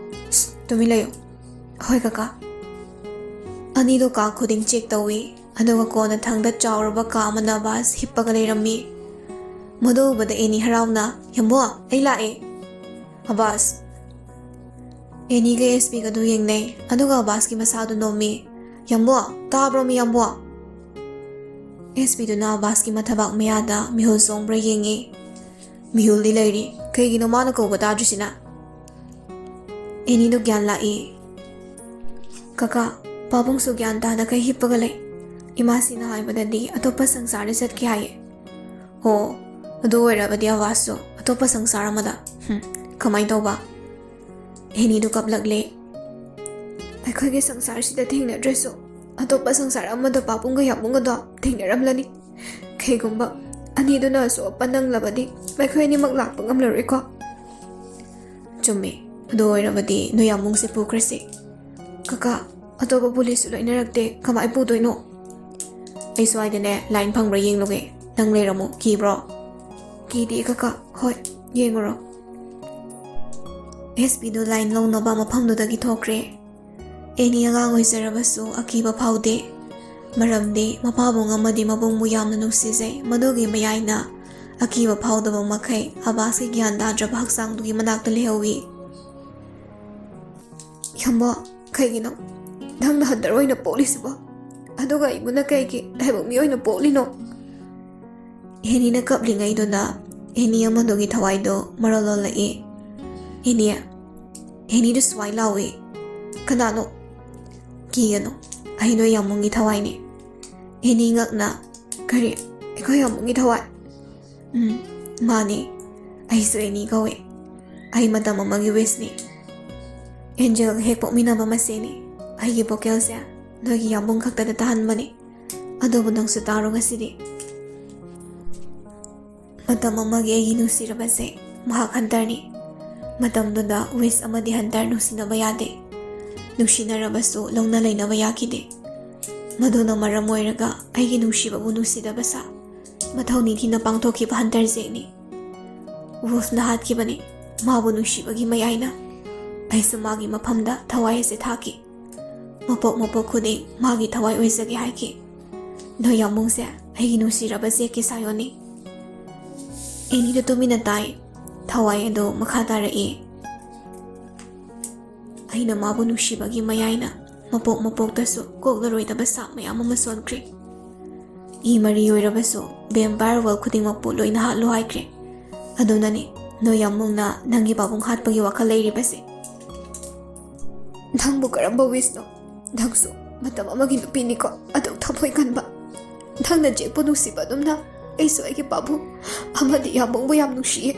"ꯁꯁ, ꯇꯨꯃꯤꯟ ꯂꯩꯌꯨ꯫" "ꯍꯣꯏ, ꯀꯀꯥ꯫" ꯑꯅꯤꯗꯨ ꯀꯥ ꯈꯨꯗꯤꯡ ꯆꯦꯛ ꯇꯧꯏ, ꯑꯗꯨꯒ ꯀꯣꯟꯅꯊꯪꯗ ꯆꯥꯎꯔꯕ ꯀꯥ ꯑꯃꯅ ꯑꯕꯥꯁ ꯍꯤꯞꯄꯒ ꯂꯩꯔꯝꯃꯤ꯫ ꯃꯗꯨ ꯎꯕꯗ ꯑꯦꯅꯤ ꯍꯔꯥꯎꯅ, "ꯌꯥꯝꯕꯣ, ꯑꯩ ꯂꯥꯛꯑꯦ!" "ꯑꯕꯥꯁ!" ꯑꯦꯅꯤꯒ ꯑꯦꯁ ꯄꯤꯒꯗꯨ ꯌꯦꯡꯅꯩ, ꯑꯗꯨꯒ ꯑꯕꯥꯁꯀꯤ ꯃꯁꯥꯗꯨ ꯅꯣꯝꯃꯤ꯫ "ꯌꯥꯝꯕꯣ, ꯇꯥꯕ꯭ꯔꯣ ꯃꯤ ꯌꯥꯝꯕꯣ?" ꯑꯦꯁ ꯄꯤꯗꯨꯅ ꯑꯕꯥꯁꯀꯤ ꯃꯊꯕꯥꯛ ꯃꯌꯥꯗ ꯃꯤꯍꯨꯜ ꯆꯣꯡꯕ꯭ꯔꯥ ꯌꯦꯡꯉꯤ꯫ ꯃꯤꯍꯨꯜꯗꯤ ꯂꯩꯔꯤ, ꯀꯩꯒꯤꯅꯣ ꯃꯥꯅ ꯀꯧꯕ ꯇꯥꯗ꯭ꯔꯤꯁꯤꯅ? ꯑꯦꯅꯤꯗꯨ ꯒ꯭ꯌꯥꯟ ꯂꯥꯛꯏ꯫ "ꯀꯀꯥ, ꯄꯥꯕꯨꯡꯁꯨ ꯒ꯭ꯌꯥꯟ ꯇꯥꯗꯈꯩ ꯍꯤꯞꯄꯒ ꯂꯩ꯫ ꯏꯃꯥꯁꯤꯅ ꯍꯥꯏꯕꯗꯗꯤ ꯑꯇꯣꯞꯄ ꯁꯪꯁꯥꯔꯗ ꯆꯠꯈꯤ ꯍꯥꯏꯌꯦ꯫" "ꯑꯣ, ꯑꯗꯨ ꯑꯣꯏꯔꯕꯗꯤ ꯑꯕꯥꯁꯁꯨ ꯑꯇꯣꯞꯄ ꯁꯪꯁꯥꯔ ꯑꯃꯗ꯫ ꯍꯨꯝ, ꯀꯃꯥꯏꯅ ꯇꯧꯕ?" ꯑꯦꯅꯤꯗꯨ ꯀꯞꯂꯛꯂꯦ꯫ "ꯑꯩꯈꯣꯏꯒꯤ ꯁꯪꯁꯥꯔꯁꯤꯗ ꯊꯦꯡꯅꯗ꯭ꯔꯁꯨ, ꯑꯇꯣꯞꯄ ꯁꯪꯁꯥꯔ ꯑꯃꯗ ꯄꯥꯕꯨꯡꯒ ꯌꯥꯝꯕꯨꯡꯒꯗꯣ ꯊꯦꯡꯅꯔꯝꯂꯅꯤ꯫ ꯀꯩꯒꯨꯝꯕ ꯑꯅꯤꯗꯨꯅ ꯑꯁꯣꯛ ꯑꯄꯟ ꯅꯪꯂꯕꯗꯤ ꯃꯈꯣꯏ ꯑꯅꯤꯃꯛ ꯂꯥꯛꯄ ꯉꯝꯂꯔꯣꯏꯀꯣ?" "ꯆꯨꯝꯃꯦ, ꯑꯗꯨ ꯑꯣꯏꯔꯕꯗꯤ ꯅꯣꯏ ꯌꯥꯝꯕꯨꯡꯁꯦ ꯄꯨꯈ꯭ꯔꯁꯤ꯫" "ꯀꯀꯥ, ꯑꯇꯣꯞꯄ ꯄꯨꯂꯤꯁꯁꯨ ꯂꯣꯏꯅꯔꯛꯇꯦ, ꯀꯃꯥꯏ ꯄꯨꯗꯣꯏꯅꯣ?" "ꯑꯩ ꯁ꯭ꯋꯥꯏꯗꯅꯦ ꯂꯥꯏꯟ ꯐꯪꯕ꯭ꯔꯥ ꯌꯦꯡꯂꯨꯒꯦ, ꯅꯪ ꯂꯩꯔꯝꯃꯨ꯫ ꯀꯤꯕ꯭ꯔꯣ?" "ꯀꯤꯗꯦ ꯀꯀꯥ, ꯍꯣꯏ, ꯌꯦꯡꯉꯨꯔꯣ꯫" ꯑꯦꯁ ꯄꯤꯗꯨ ꯂꯥꯏꯟ ꯂꯧꯅꯕ ꯃꯐꯝꯗꯨꯗꯒꯤ ꯊꯣꯛꯈ꯭ꯔꯦ꯫ ꯑꯦꯅꯤ ꯑꯉꯥꯡ ꯑꯣꯏꯖꯔꯕꯁꯨ ꯑꯀꯤꯕ ꯐꯥꯎꯗꯦ, ꯃꯔꯝꯗꯤ ꯃꯄꯥꯕꯨꯡ ꯑꯃꯗꯤ ꯃꯕꯨꯡꯕꯨ ꯌꯥꯝꯅ ꯅꯨꯡꯁꯤꯖꯩ꯫ ꯃꯗꯨꯒꯤ ꯃꯌꯥꯏꯅ ꯑꯀꯤꯕ ꯐꯥꯎꯗꯕ ꯃꯈꯩ ꯑꯕꯥꯁꯀꯤ ꯒ꯭ꯌꯥꯟ ꯇꯥꯗ꯭ꯔꯕ ꯍꯛꯆꯥꯡꯗꯨꯒꯤ ꯃꯅꯥꯛꯇ ꯂꯩꯍꯧꯏ꯫ "ꯌꯥꯝꯕꯣ, ꯀꯩꯒꯤꯅꯣ ꯅꯪꯅ ꯍꯟꯇꯔ ꯑꯣꯏꯅ ꯄꯣꯛꯂꯤꯁꯤꯕꯣ? ꯑꯗꯨꯒ ꯑꯩꯕꯨꯅ ꯀꯩꯒꯤ ꯂꯥꯏꯕꯛ ꯃꯤ ꯑꯣꯏꯅ ꯄꯣꯛꯂꯤꯅꯣ?" ꯑꯦꯅꯤꯅ ꯀꯞꯂꯤꯉꯩꯗꯨꯗ ꯑꯦꯅꯤ ꯑꯃꯗꯨꯒꯤ ꯊꯋꯥꯏꯗꯣ ꯃꯔꯣꯜ ꯂꯣꯜꯂꯛꯏ꯫ "ꯑꯦꯅꯤ, ꯑꯦꯅꯤꯗꯨ ꯁ꯭ꯋꯥꯏ ꯂꯥꯎꯏ꯫" "ꯀꯅꯥꯅꯣ?" "ꯀꯤꯒꯅꯨ, ꯑꯩ ꯅꯣꯏ ꯌꯥꯝꯕꯨꯡꯒꯤ ꯊꯋꯥꯏꯅꯤ꯫" ꯑꯦꯅꯤ ꯉꯛꯅ, "ꯀꯔꯤ? ꯑꯩꯈꯣꯏ ꯌꯥꯝꯕꯨꯡꯒꯤ ꯊꯋꯥꯏ?" "ꯎꯝ, ꯃꯥꯅꯦ, ꯑꯩꯁꯨ ꯑꯦꯅꯤ ꯀꯧꯏ꯫ ꯑꯩ ꯃꯇꯝ ꯑꯃꯒꯤ ꯋꯤꯁꯅꯤ꯫ ꯑꯦꯟꯖꯦꯜꯒ ꯍꯦꯛ ꯄꯣꯛꯃꯤꯟꯅꯕ ꯃꯆꯦꯅꯤ꯫ ꯑꯩꯒꯤ ꯚꯣꯀꯦꯜꯁꯦ ꯅꯣꯏꯒꯤ ꯌꯥꯝꯕꯨꯡ ꯈꯛꯇꯗ ꯇꯥꯍꯟꯕꯅꯤ꯫ ꯑꯗꯨꯕꯨ ꯅꯪꯁꯨ ꯇꯥꯔꯣ ꯉꯁꯤꯗꯤ꯫ ꯃꯇꯝ ꯑꯃꯒꯤ ꯑꯩꯒꯤ ꯅꯨꯡꯁꯤꯔꯕꯁꯦ ꯃꯍꯥꯛ ꯍꯟꯇꯔꯅꯤ꯫ ꯃꯇꯝꯗꯨꯗ ꯋꯤꯁ ꯑꯃꯗꯤ ꯍꯟꯇꯔ ꯅꯨꯡꯁꯤꯅꯕ ꯌꯥꯗꯦ꯫ ꯅꯨꯡꯁꯤꯅꯔꯕꯁꯨ ꯂꯧꯅ ꯂꯩꯅꯕ ꯌꯥꯈꯤꯗꯦ꯫ ꯃꯗꯨꯅ ꯃꯔꯝ ꯑꯣꯏꯔꯒ ꯑꯩꯒꯤ ꯅꯨꯡꯁꯤꯕꯕꯨ ꯅꯨꯡꯁꯤꯗꯕ ꯁꯥ, ꯃꯊꯧ ꯅꯤꯡꯊꯤꯅ ꯄꯥꯡꯊꯣꯛꯈꯤꯕ ꯍꯟꯇꯔ ꯖꯦꯛꯅꯤ꯫ ꯋꯨꯜꯐꯅ ꯍꯥꯠꯈꯤꯕꯅꯤ꯫ ꯃꯥꯕꯨ ꯅꯨꯡꯁꯤꯕꯒꯤ ꯃꯌꯥꯏꯅ ꯑꯩꯁꯨ ꯃꯥꯒꯤ ꯃꯐꯝꯗ ꯊꯋꯥꯏ ꯑꯁꯤ ꯊꯥꯈꯤ꯫ ꯃꯄꯣꯛ ꯃꯄꯣꯛ ꯈꯨꯗꯤꯡ ꯃꯥꯒꯤ ꯊꯋꯥꯏ ꯑꯣꯏꯖꯒꯦ ꯍꯥꯏꯈꯤ꯫ ꯅꯣꯏ ꯌꯥꯝꯕꯨꯡꯁꯦ ꯑꯩꯒꯤ ꯅꯨꯡꯁꯤꯔꯕ ꯖꯦꯛꯀꯤ ꯁꯥꯌꯣꯟꯅꯤ꯫ ꯑꯦꯅꯤꯗꯨ ꯇꯨꯃꯤꯟꯅ ꯇꯥꯏ꯫ ꯊꯋꯥꯏ ꯑꯗꯨ ꯃꯈꯥ ꯇꯥꯔꯛꯏ꯫ ꯑꯩꯅ ꯃꯥꯕꯨ ꯅꯨꯡꯁꯤꯕꯒꯤ ꯃꯌꯥꯏꯅ ꯃꯄꯣꯛ ꯃꯄꯣꯛꯇꯁꯨ ꯀꯣꯛꯂꯔꯣꯏꯗꯕ ꯁꯥꯞ ꯃꯌꯥꯝ ꯑꯃ ꯁꯣꯟꯈ꯭ꯔꯦ꯫ ꯏ ꯃꯔꯤ ꯑꯣꯏꯔꯕꯁꯨ ꯚꯦꯝꯄꯥꯌꯔ ꯋꯥꯔꯜ ꯈꯨꯗꯤꯡꯃꯛꯄꯨ ꯂꯣꯏꯅ ꯍꯥꯠꯂꯨ ꯍꯥꯏꯈ꯭ꯔꯦ꯫ ꯑꯗꯨꯅꯅꯤ ꯅꯣꯏ ꯌꯥꯝꯕꯨꯡꯅ ꯅꯪꯒꯤ ꯄꯥꯕꯨꯡ ꯍꯥꯠꯄꯒꯤ ꯋꯥꯈꯜ ꯂꯩꯔꯤꯕꯁꯦ꯫ ꯅꯪꯕꯨ ꯀꯔꯝꯕ ꯋꯤꯁꯅꯣ? ꯅꯪꯁꯨ ꯃꯇꯝ ꯑꯃꯒꯤ ꯅꯨꯄꯤꯅꯤꯀꯣ, ꯑꯗꯨꯛ ꯊꯃꯣꯏ ꯀꯟꯕ꯫ ꯅꯪꯅ ꯖꯦꯛꯄꯨ ꯅꯨꯡꯁꯤꯕ ꯑꯗꯨꯝꯅ ꯑꯩꯁꯨ ꯑꯩꯒꯤ ꯄꯥꯕꯨꯡ ꯑꯃꯗꯤ ꯌꯥꯝꯕꯨꯡꯕꯨ ꯌꯥꯝ ꯅꯨꯡꯁꯤꯌꯦ꯫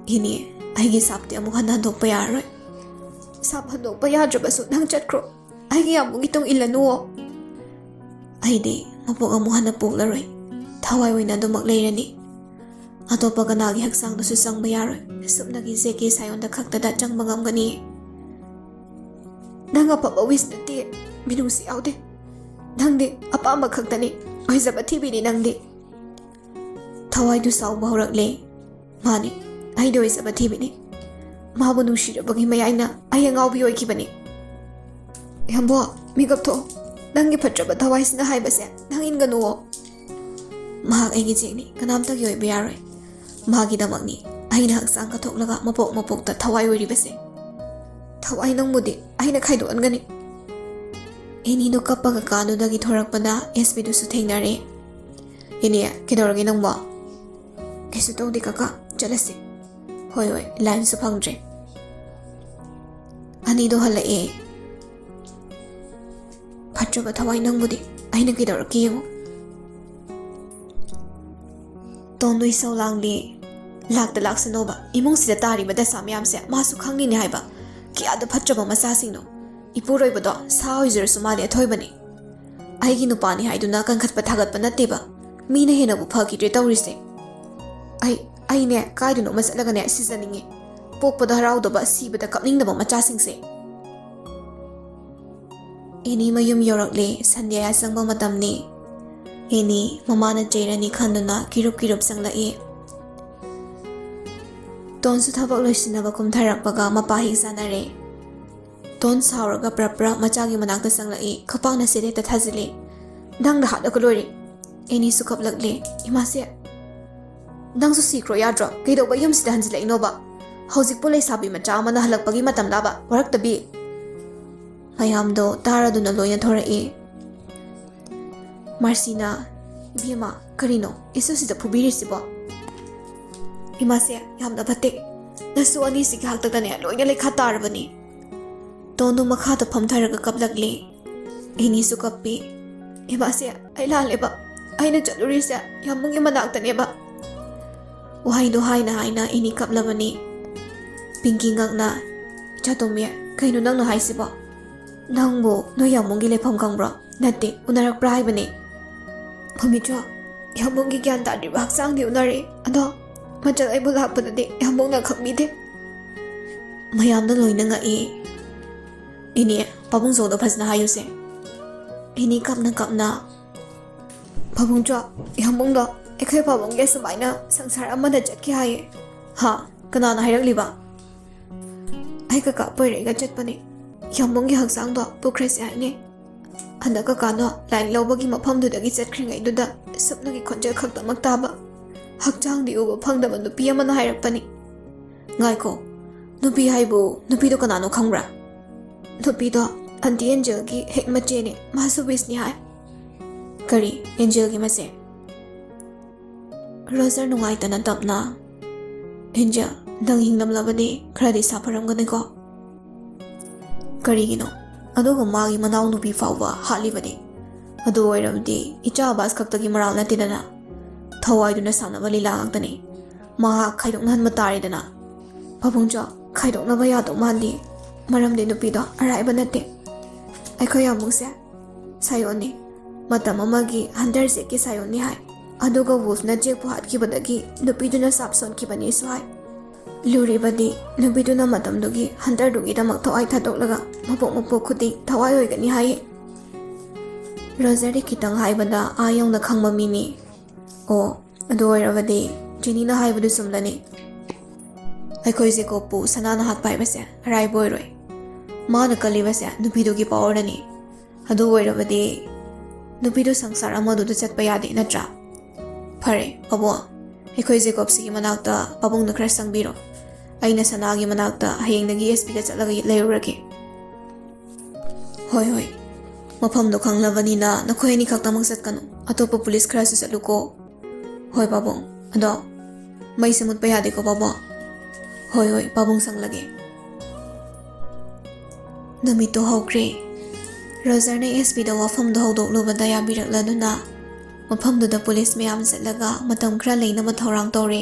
ꯏꯅꯦ, ꯑꯩꯒꯤ ꯁꯥꯞꯇꯤ ꯑꯃꯨꯛ ꯍꯟꯅ ꯍꯟꯗꯣꯛꯄ ꯌꯥꯔꯔꯣꯏ꯫ ꯁꯥꯞ ꯍꯟꯗꯣꯛꯄ ꯌꯥꯗ꯭ꯔꯕꯁꯨ ꯅꯪ ꯆꯠꯈ꯭ꯔꯣ꯫ ꯑꯩꯒꯤ ꯌꯥꯝꯕꯨꯡꯒꯤ ꯇꯨꯡ ꯏꯜꯂꯅꯨꯋꯣ꯫ ꯑꯩꯗꯤ ꯃꯄꯣꯛ ꯑꯃꯨꯛ ꯍꯟꯅ ꯄꯣꯛꯂꯔꯣꯏ꯫ ꯊꯋꯥꯏ ꯑꯣꯏꯅ ꯑꯗꯨꯃꯛ ꯂꯩꯔꯅꯤ꯫ ꯑꯇꯣꯞꯄ ꯀꯅꯥꯒꯤ ꯍꯛꯆꯥꯡꯗꯁꯨ ꯆꯪꯕ ꯌꯥꯔꯣꯏ꯫ ꯁꯨꯞꯅꯒꯤ ꯖꯦꯛꯀꯤ ꯁꯥꯌꯣꯟꯗ ꯈꯛꯇꯗ ꯆꯪꯕ ꯉꯝꯒꯅꯤ꯫ ꯅꯪ ꯑꯐꯕ ꯋꯤꯁ ꯅꯠꯇꯦ, ꯃꯤꯅꯨꯡꯁꯤ ꯌꯥꯎꯗꯦ꯫ ꯅꯪꯗꯤ ꯑꯄꯥꯝꯕ ꯈꯛꯇꯅꯤ, ꯑꯣꯏꯖꯕ ꯊꯤꯕꯤꯅꯤ ꯅꯪꯗꯤ꯫ ꯊꯋꯥꯏꯗꯨ ꯁꯥꯎꯕ ꯍꯧꯔꯛꯂꯦ꯫ ꯃꯥꯅꯤ, ꯑꯩꯗꯤ ꯑꯣꯏꯖꯕ ꯊꯤꯕꯤꯅꯤ꯫ ꯃꯥꯕꯨ ꯅꯨꯡꯁꯤꯔꯕꯒꯤ ꯃꯌꯥꯏꯅ ꯑꯩ ꯑꯉꯥꯎꯕꯤ ꯑꯣꯏꯈꯤꯕꯅꯤ꯫ ꯌꯥꯝꯕꯣ, ꯃꯤꯀꯞ ꯊꯣꯛꯑꯣ꯫ ꯅꯪꯒꯤ ꯐꯠꯇ꯭ꯔꯕ ꯊꯋꯥꯏꯁꯤꯅ ꯍꯥꯏꯕꯁꯦ ꯅꯪ ꯏꯟꯒꯅꯨꯋꯣ꯫ ꯃꯍꯥꯛ ꯑꯩꯒꯤ ꯖꯦꯛꯅꯤ, ꯀꯅꯥꯝꯇꯒꯤ ꯑꯣꯏꯕ ꯌꯥꯔꯣꯏ꯫ ꯃꯥꯒꯤꯗꯃꯛꯅꯤ ꯑꯩꯅ ꯍꯛꯆꯥꯡ ꯀꯠꯊꯣꯛꯂꯒ ꯃꯄꯣꯛ ꯃꯄꯣꯛꯇ ꯊꯋꯥꯏ ꯑꯣꯏꯔꯤꯕꯁꯦ꯫ ꯊꯋꯥꯏ ꯅꯪꯕꯨꯗꯤ ꯑꯩꯅ ꯈꯥꯏꯗꯣꯛꯍꯟꯒꯅꯤ꯫ ꯑꯦꯅꯤꯗꯨ ꯀꯞꯄꯒ ꯀꯥꯗꯨꯗꯒꯤ ꯊꯣꯔꯛꯄꯗ ꯑꯦꯁ ꯄꯤꯗꯨꯁꯨ ꯊꯦꯡꯅꯔꯦ꯫ "ꯏꯅꯦ, ꯀꯩꯗꯧꯔꯒꯦ ꯅꯪꯕꯣ?" "ꯀꯩꯁꯨ ꯇꯧꯗꯦ ꯀꯀꯥ, ꯆꯠꯂꯁꯤ꯫" "ꯍꯣꯏ, ꯍꯣꯏ, ꯂꯥꯏꯟꯁꯨ ꯐꯪꯗ꯭ꯔꯦ꯫" ꯑꯅꯤꯗꯣ ꯍꯜꯂꯛꯑꯦ꯫ "ꯐꯠꯇ꯭ꯔꯕ ꯊꯋꯥꯏ ꯅꯪꯕꯨꯗꯤ, ꯑꯩꯅ ꯀꯩꯗꯧꯔꯛꯀꯦ ꯌꯦꯡꯉꯨ꯫" ꯇꯣꯟꯗꯣ ꯏꯁꯧ ꯂꯥꯡꯂꯤ꯫ ꯂꯥꯛꯇ ꯂꯥꯛꯁꯅꯣꯕ, ꯏꯃꯨꯡꯁꯤꯗ ꯇꯥꯔꯤꯕ ꯗꯁꯥ ꯃꯌꯥꯝꯁꯦ ꯃꯥꯁꯨ ꯈꯪꯉꯤꯅꯦ ꯍꯥꯏꯕ꯫ ꯀꯌꯥꯗ ꯐꯠꯇ꯭ꯔꯕ ꯃꯆꯥꯁꯤꯡꯅꯣ꯫ ꯏꯄꯨꯔꯣꯏꯕꯗꯣ ꯁꯥ ꯑꯣꯏꯖꯔꯁꯨ ꯃꯥꯗꯤ ꯑꯊꯣꯏꯕꯅꯤ꯫ ꯑꯩꯒꯤ ꯅꯨꯄꯥꯅꯤ ꯍꯥꯏꯗꯨꯅ ꯀꯟꯈꯠꯄ ꯊꯥꯒꯠꯄ ꯅꯠꯇꯦꯕ꯫ ꯃꯤꯅ ꯍꯦꯟꯅꯕꯨ ꯐꯈꯤꯗ꯭ꯔꯦ ꯇꯧꯔꯤꯁꯦ꯫ ꯑꯩ, ꯑꯩꯅꯦ ꯀꯥꯏꯗꯅꯣꯃ ꯆꯠꯂꯒꯅꯦ ꯁꯤꯖꯅꯤꯡꯉꯤ꯫ ꯄꯣꯛꯄꯗ ꯍꯔꯥꯎꯗꯕ, ꯁꯤꯕꯗ ꯀꯞꯅꯤꯡꯗꯕ ꯃꯆꯥꯁꯤꯡꯁꯦ꯫ ꯑꯦꯅꯤ ꯃꯌꯨꯝ ꯌꯧꯔꯛꯂꯦ꯫ ꯁꯟꯗ꯭ꯌꯥ ꯆꯪꯕ ꯃꯇꯝꯅꯤ꯫ ꯑꯦꯅꯤ ꯃꯃꯥꯅ ꯆꯩꯔꯅꯤ ꯈꯟꯗꯨꯅ ꯀꯤꯔꯨꯞ ꯀꯤꯔꯨꯞ ꯆꯪꯂꯛꯏ꯫ ꯇꯣꯟꯁꯨ ꯊꯕꯛ ꯂꯣꯏꯁꯤꯟꯅꯕ ꯀꯨꯝꯊꯔꯛꯄꯒ ꯃꯄꯥ ꯍꯦꯛ ꯆꯥꯟꯅꯔꯦ꯫ ꯇꯣꯟ ꯁꯥꯎꯔꯒ ꯄ꯭ꯔꯞ ꯄ꯭ꯔꯞ ꯃꯆꯥꯒꯤ ꯃꯅꯥꯛꯇ ꯆꯪꯂꯛꯏ꯫ ꯈꯄꯥꯛꯅ ꯁꯦꯠ ꯍꯦꯛꯇ ꯊꯥꯖꯤꯜꯂꯤ꯫ "ꯅꯪꯅ ꯍꯥꯠꯂꯒ ꯂꯣꯏꯔꯦ!" ꯑꯦꯅꯤꯁꯨ ꯀꯞꯂꯛꯂꯦ꯫ "ꯏꯃꯥꯁꯦ, ꯅꯪꯁꯨ ꯁꯤꯈ꯭ꯔꯣ ꯌꯥꯗ꯭ꯔꯣ? ꯀꯩꯗꯧꯕ ꯌꯨꯝꯁꯤꯗ ꯍꯟꯖꯤꯜꯂꯛꯏꯅꯣꯕ? ꯍꯧꯖꯤꯛꯄꯨ ꯂꯩꯁꯥꯕꯤ ꯃꯆꯥ ꯑꯃꯅ ꯍꯜꯂꯛꯄꯒꯤ ꯃꯇꯝꯂꯥꯕ? ꯋꯥꯔꯛꯇꯕꯤ!" ꯃꯌꯥꯝꯗꯣ ꯇꯥꯔꯗꯨꯅ ꯂꯣꯏꯅ ꯊꯣꯔꯛꯏ꯫ ꯃꯥꯔꯁꯤꯅ, "ꯏꯕꯦꯝꯃ, ꯀꯔꯤꯅꯣ ꯏꯁꯨꯁꯤꯗ ꯐꯨꯕꯤꯔꯤꯁꯤꯕꯣ?" "ꯏꯃꯥꯁꯦ ꯌꯥꯝꯅ ꯐꯠꯇꯦ꯫ ꯅꯁꯨ ꯑꯅꯤꯁꯤꯒꯤ ꯍꯥꯛꯇꯛꯇꯅꯦ ꯂꯣꯏꯅ ꯂꯩꯈꯥ ꯇꯥꯔꯕꯅꯤ꯫" ꯇꯣꯟꯗꯨ ꯃꯈꯥꯗ ꯐꯝꯊꯔꯒ ꯀꯞꯂꯛꯂꯤ꯫ ꯑꯦꯅꯤꯁꯨ ꯀꯞꯄꯤ꯫ "ꯏꯃꯥꯁꯦ, ꯑꯩ ꯂꯥꯜꯂꯦꯕ꯫ ꯑꯩꯅ ꯆꯠꯂꯨꯔꯤꯁꯦ ꯌꯥꯝꯕꯨꯡꯒꯤ ꯃꯅꯥꯛꯇꯅꯦꯕ꯫" ꯋꯥꯍꯩꯗꯣ ꯍꯥꯏꯅ ꯍꯥꯏꯅ ꯑꯦꯅꯤ ꯀꯞꯂꯕꯅꯤ꯫ ꯄꯤꯡꯀꯤ ꯉꯛꯅ, "ꯏꯆꯥ ꯇꯣꯝꯕꯤ, ꯀꯩꯅꯣ ꯅꯪꯅ ꯍꯥꯏꯁꯤꯕꯣ? ꯅꯪꯕꯨ ꯅꯣꯏ ꯌꯥꯝꯕꯨꯡꯒꯤ ꯂꯩꯐꯝ ꯈꯪꯕ꯭ꯔꯣ? ꯅꯠꯇꯦ, ꯎꯅꯔꯛꯄ꯭ꯔꯥ ꯍꯥꯏꯕꯅꯦ꯫" "ꯐꯨꯃꯤꯆꯣ, ꯌꯥꯝꯕꯨꯡꯒꯤ ꯒ꯭ꯌꯥꯟ ꯇꯥꯗ꯭ꯔꯤꯕ ꯍꯛꯆꯥꯡꯗꯤ ꯎꯅꯔꯦ꯫ ꯑꯗꯣ ꯃꯆꯜ ꯑꯩꯕꯨ ꯂꯥꯛꯄꯗꯗꯤ ꯌꯥꯝꯕꯨꯡꯅ ꯈꯪꯕꯤꯗꯦ꯫" ꯃꯌꯥꯝꯗ ꯂꯣꯏꯅ ꯉꯛꯏ꯫ "ꯏꯅꯦ, ꯄꯥꯕꯨꯡ ꯆꯧꯗꯣ ꯐꯖꯅ ꯍꯥꯏꯌꯨꯁꯦ꯫" ꯏꯅꯦ ꯀꯞꯅ ꯀꯞꯅ, "ꯄꯥꯕꯨꯡꯆꯣ, ꯌꯥꯝꯕꯨꯡꯗꯣ ꯑꯩꯈꯣꯏ ꯄꯥꯕꯨꯡꯒꯤ ꯑꯁꯨꯃꯥꯏꯅ ꯁꯪꯁꯥꯔ ꯑꯃꯗ ꯆꯠꯈꯤ ꯍꯥꯏꯌꯦ꯫" "ꯍꯥ? ꯀꯅꯥꯅ ꯍꯥꯏꯔꯛꯂꯤꯕ?" "ꯑꯩ ꯀꯀꯥ ꯄꯣꯏꯔꯩꯒ ꯆꯠꯄꯅꯦ꯫ ꯌꯥꯝꯕꯨꯡꯒꯤ ꯍꯛꯆꯥꯡꯗꯣ ꯄꯨꯈ꯭ꯔꯁꯦ ꯍꯥꯏꯅꯦ꯫ ꯍꯟꯗꯛ ꯀꯀꯥꯅꯣ ꯂꯥꯏꯔꯤꯛ ꯂꯧꯕꯒꯤ ꯃꯐꯝꯗꯨꯗꯒꯤ ꯆꯠꯈ꯭ꯔꯤꯉꯩꯗꯨꯗ ꯁꯨꯞꯅꯒꯤ ꯈꯣꯟꯖꯦꯜ ꯈꯛꯇꯃꯛ ꯇꯥꯕ, ꯍꯛꯆꯥꯡꯗꯤ ꯎꯕ ꯐꯪꯗꯕ ꯅꯨꯄꯤ ꯑꯃꯅ ꯍꯥꯏꯔꯛꯄꯅꯤ꯫" "ꯉꯥꯏꯈꯣ, ꯅꯨꯄꯤ ꯍꯥꯏꯕꯨ ꯅꯨꯄꯤꯗꯣ ꯀꯅꯥꯅꯣ ꯈꯪꯕ꯭ꯔꯥ?" "ꯅꯨꯄꯤꯗꯣ ꯑꯟꯇꯤ ꯑꯦꯟꯖꯦꯜꯒꯤ ꯍꯦꯛ ꯃꯆꯦꯅꯦ, ꯃꯥꯁꯨ ꯕꯤꯁꯅꯤ ꯍꯥꯏ꯫" "ꯀꯔꯤ, ꯑꯦꯟꯖꯦꯜꯒꯤ ꯃꯆꯦ?" ꯔꯣꯖꯔ ꯅꯨꯡꯉꯥꯏꯇꯅ ꯇꯞꯅ, "ꯑꯦꯟꯖꯦꯜ, ꯅꯪ ꯍꯤꯡꯂꯝꯂꯕꯗꯤ ꯈꯔꯗꯤ ꯁꯥꯐꯔꯝꯒꯅꯤꯀꯣ?" "ꯀꯔꯤꯒꯤꯅꯣ? ꯑꯗꯨꯒ ꯃꯥꯒꯤ ꯃꯅꯥꯎꯅꯨꯄꯤ ꯐꯥꯎꯕ ꯍꯥꯠꯂꯤꯕꯅꯤ꯫ ꯑꯗꯨ ꯑꯣꯏꯔꯕꯗꯤ ꯏꯆꯥ ꯑꯕꯥꯁ ꯈꯛꯇꯒꯤ ꯃꯔꯥꯜ ꯅꯠꯇꯦꯗꯅ꯫ ꯊꯋꯥꯏꯗꯨꯅ ꯁꯥꯟꯅꯕ ꯂꯤꯂꯥ ꯉꯥꯛꯇꯅꯤ꯫ ꯃꯍꯥꯛ ꯈꯥꯏꯗꯣꯛꯅꯍꯟꯕ ꯇꯥꯔꯦꯗꯅ꯫ ꯄꯥꯕꯨꯡꯆꯥ, ꯈꯥꯏꯗꯣꯛꯅꯕ ꯌꯥꯗꯧ ꯃꯥꯟꯗꯦ꯫ ꯃꯔꯝꯗꯤ ꯅꯨꯄꯤꯗꯣ ꯑꯔꯥꯏꯕ ꯅꯠꯇꯦ꯫ ꯑꯩꯈꯣꯏ ꯑꯃꯨꯛꯁꯦ ꯁꯥꯌꯣꯟꯅꯤ꯫ ꯃꯇꯝ ꯑꯃꯒꯤ ꯍꯟꯇꯔ ꯖꯦꯛꯀꯤ ꯁꯥꯌꯣꯟꯅꯤ ꯍꯥꯏ꯫ ꯑꯗꯨꯒ ꯋꯨꯜꯐꯅ ꯖꯦꯛꯄꯨ ꯍꯥꯠꯈꯤꯕꯗꯒꯤ ꯅꯨꯄꯤꯗꯨꯅ ꯁꯥꯞ ꯁꯣꯟꯈꯤꯕꯅꯤꯁꯨ ꯍꯥꯏ꯫ ꯂꯨꯔꯤꯕꯗꯤ ꯅꯨꯄꯤꯗꯨꯅ ꯃꯇꯝꯗꯨꯒꯤ ꯍꯟꯇꯔꯗꯨꯒꯤꯗꯃꯛ ꯊꯋꯥꯏ ꯊꯥꯗꯣꯛꯂꯒ ꯃꯄꯣꯛ ꯃꯄꯣꯛ ꯈꯨꯗꯤꯡ ꯊꯋꯥꯏ ꯑꯣꯏꯒꯅꯤ ꯍꯥꯏꯌꯦ꯫ ꯔꯣꯖꯔꯗꯤ ꯈꯤꯇꯪ ꯍꯥꯏꯕꯗ ꯑꯥ ꯌꯧꯅ ꯈꯪꯕ ꯃꯤꯅꯤ꯫ ꯑꯣ, ꯑꯗꯨ ꯑꯣꯏꯔꯕꯗꯤ ꯖꯦꯅꯤꯅ ꯍꯥꯏꯕꯗꯨ ꯆꯨꯝꯂꯅꯤ꯫ ꯑꯩꯈꯣꯏ ꯖꯦꯀꯣꯕꯄꯨ ꯁꯅꯥꯅ ꯍꯥꯠꯄ ꯍꯥꯏꯕꯁꯦ ꯑꯔꯥꯏꯕ ꯑꯣꯏꯔꯣꯏ꯫ ꯃꯥꯅ ꯀꯜꯂꯤꯕꯁꯦ ꯅꯨꯄꯤꯗꯨꯒꯤ ꯄꯥꯋꯔꯅꯅꯤ꯫ ꯑꯗꯨ ꯑꯣꯏꯔꯕꯗꯤ ꯅꯨꯄꯤꯗꯨ ꯁꯪꯁꯥꯔ ꯑꯃꯗꯨꯗ ꯆꯠꯄ ꯌꯥꯗꯦ ꯅꯠꯇ꯭ꯔꯥ? ꯐꯔꯦ, ꯄꯥꯕꯨꯡ, ꯑꯩꯈꯣꯏ ꯖꯦꯀꯣꯕꯁꯤꯒꯤ ꯃꯅꯥꯛꯇ ꯄꯥꯕꯨꯡꯅ ꯈꯔ ꯆꯪꯕꯤꯔꯣ꯫ ꯑꯩꯅ ꯁꯅꯥꯒꯤ ꯃꯅꯥꯛꯇ ꯍꯌꯦꯡꯗꯒꯤ ꯑꯦꯁ ꯄꯤꯒ ꯆꯠꯂꯒ ꯂꯩꯔꯨꯔꯒꯦ꯫ ꯍꯣꯏ, ꯍꯣꯏ꯫ ꯃꯐꯝꯗꯣ ꯈꯪꯂꯕꯅꯤꯅ ꯅꯈꯣꯏ ꯑꯅꯤ ꯈꯛꯇꯃꯛ ꯆꯠꯀꯅꯨ꯫ ꯑꯇꯣꯞꯄ ꯄꯨꯂꯤꯁ ꯈꯔꯁꯨ ꯆꯠꯂꯨꯀꯣ꯫ ꯍꯣꯏ, ꯄꯥꯕꯨꯡ꯫ ꯑꯗꯣ ꯃꯩꯁꯦ ꯃꯨꯠꯄ ꯌꯥꯗꯦꯀꯣ, ꯄꯥꯕꯨꯡ? ꯍꯣꯏ, ꯍꯣꯏ, ꯄꯥꯕꯨꯡ ꯁꯪꯂꯒꯦ꯫ ꯅꯨꯃꯤꯠꯇꯣ ꯍꯧꯈ꯭ꯔꯦ꯫ ꯔꯣꯖꯔꯅ ꯑꯦꯁ ꯄꯤꯗ ꯋꯥꯐꯝꯗꯣ ꯍꯧꯗꯣꯛꯂꯨꯕꯗ ꯌꯥꯕꯤꯔꯛꯂꯗꯨꯅ ꯃꯐꯝꯗꯨꯗ ꯄꯨꯂꯤꯁ ꯃꯌꯥꯝ ꯆꯠꯂꯒ ꯃꯇꯝ ꯈꯔ ꯂꯩꯅꯕ ꯊꯧꯔꯥꯡ ꯇꯧꯔꯦ꯫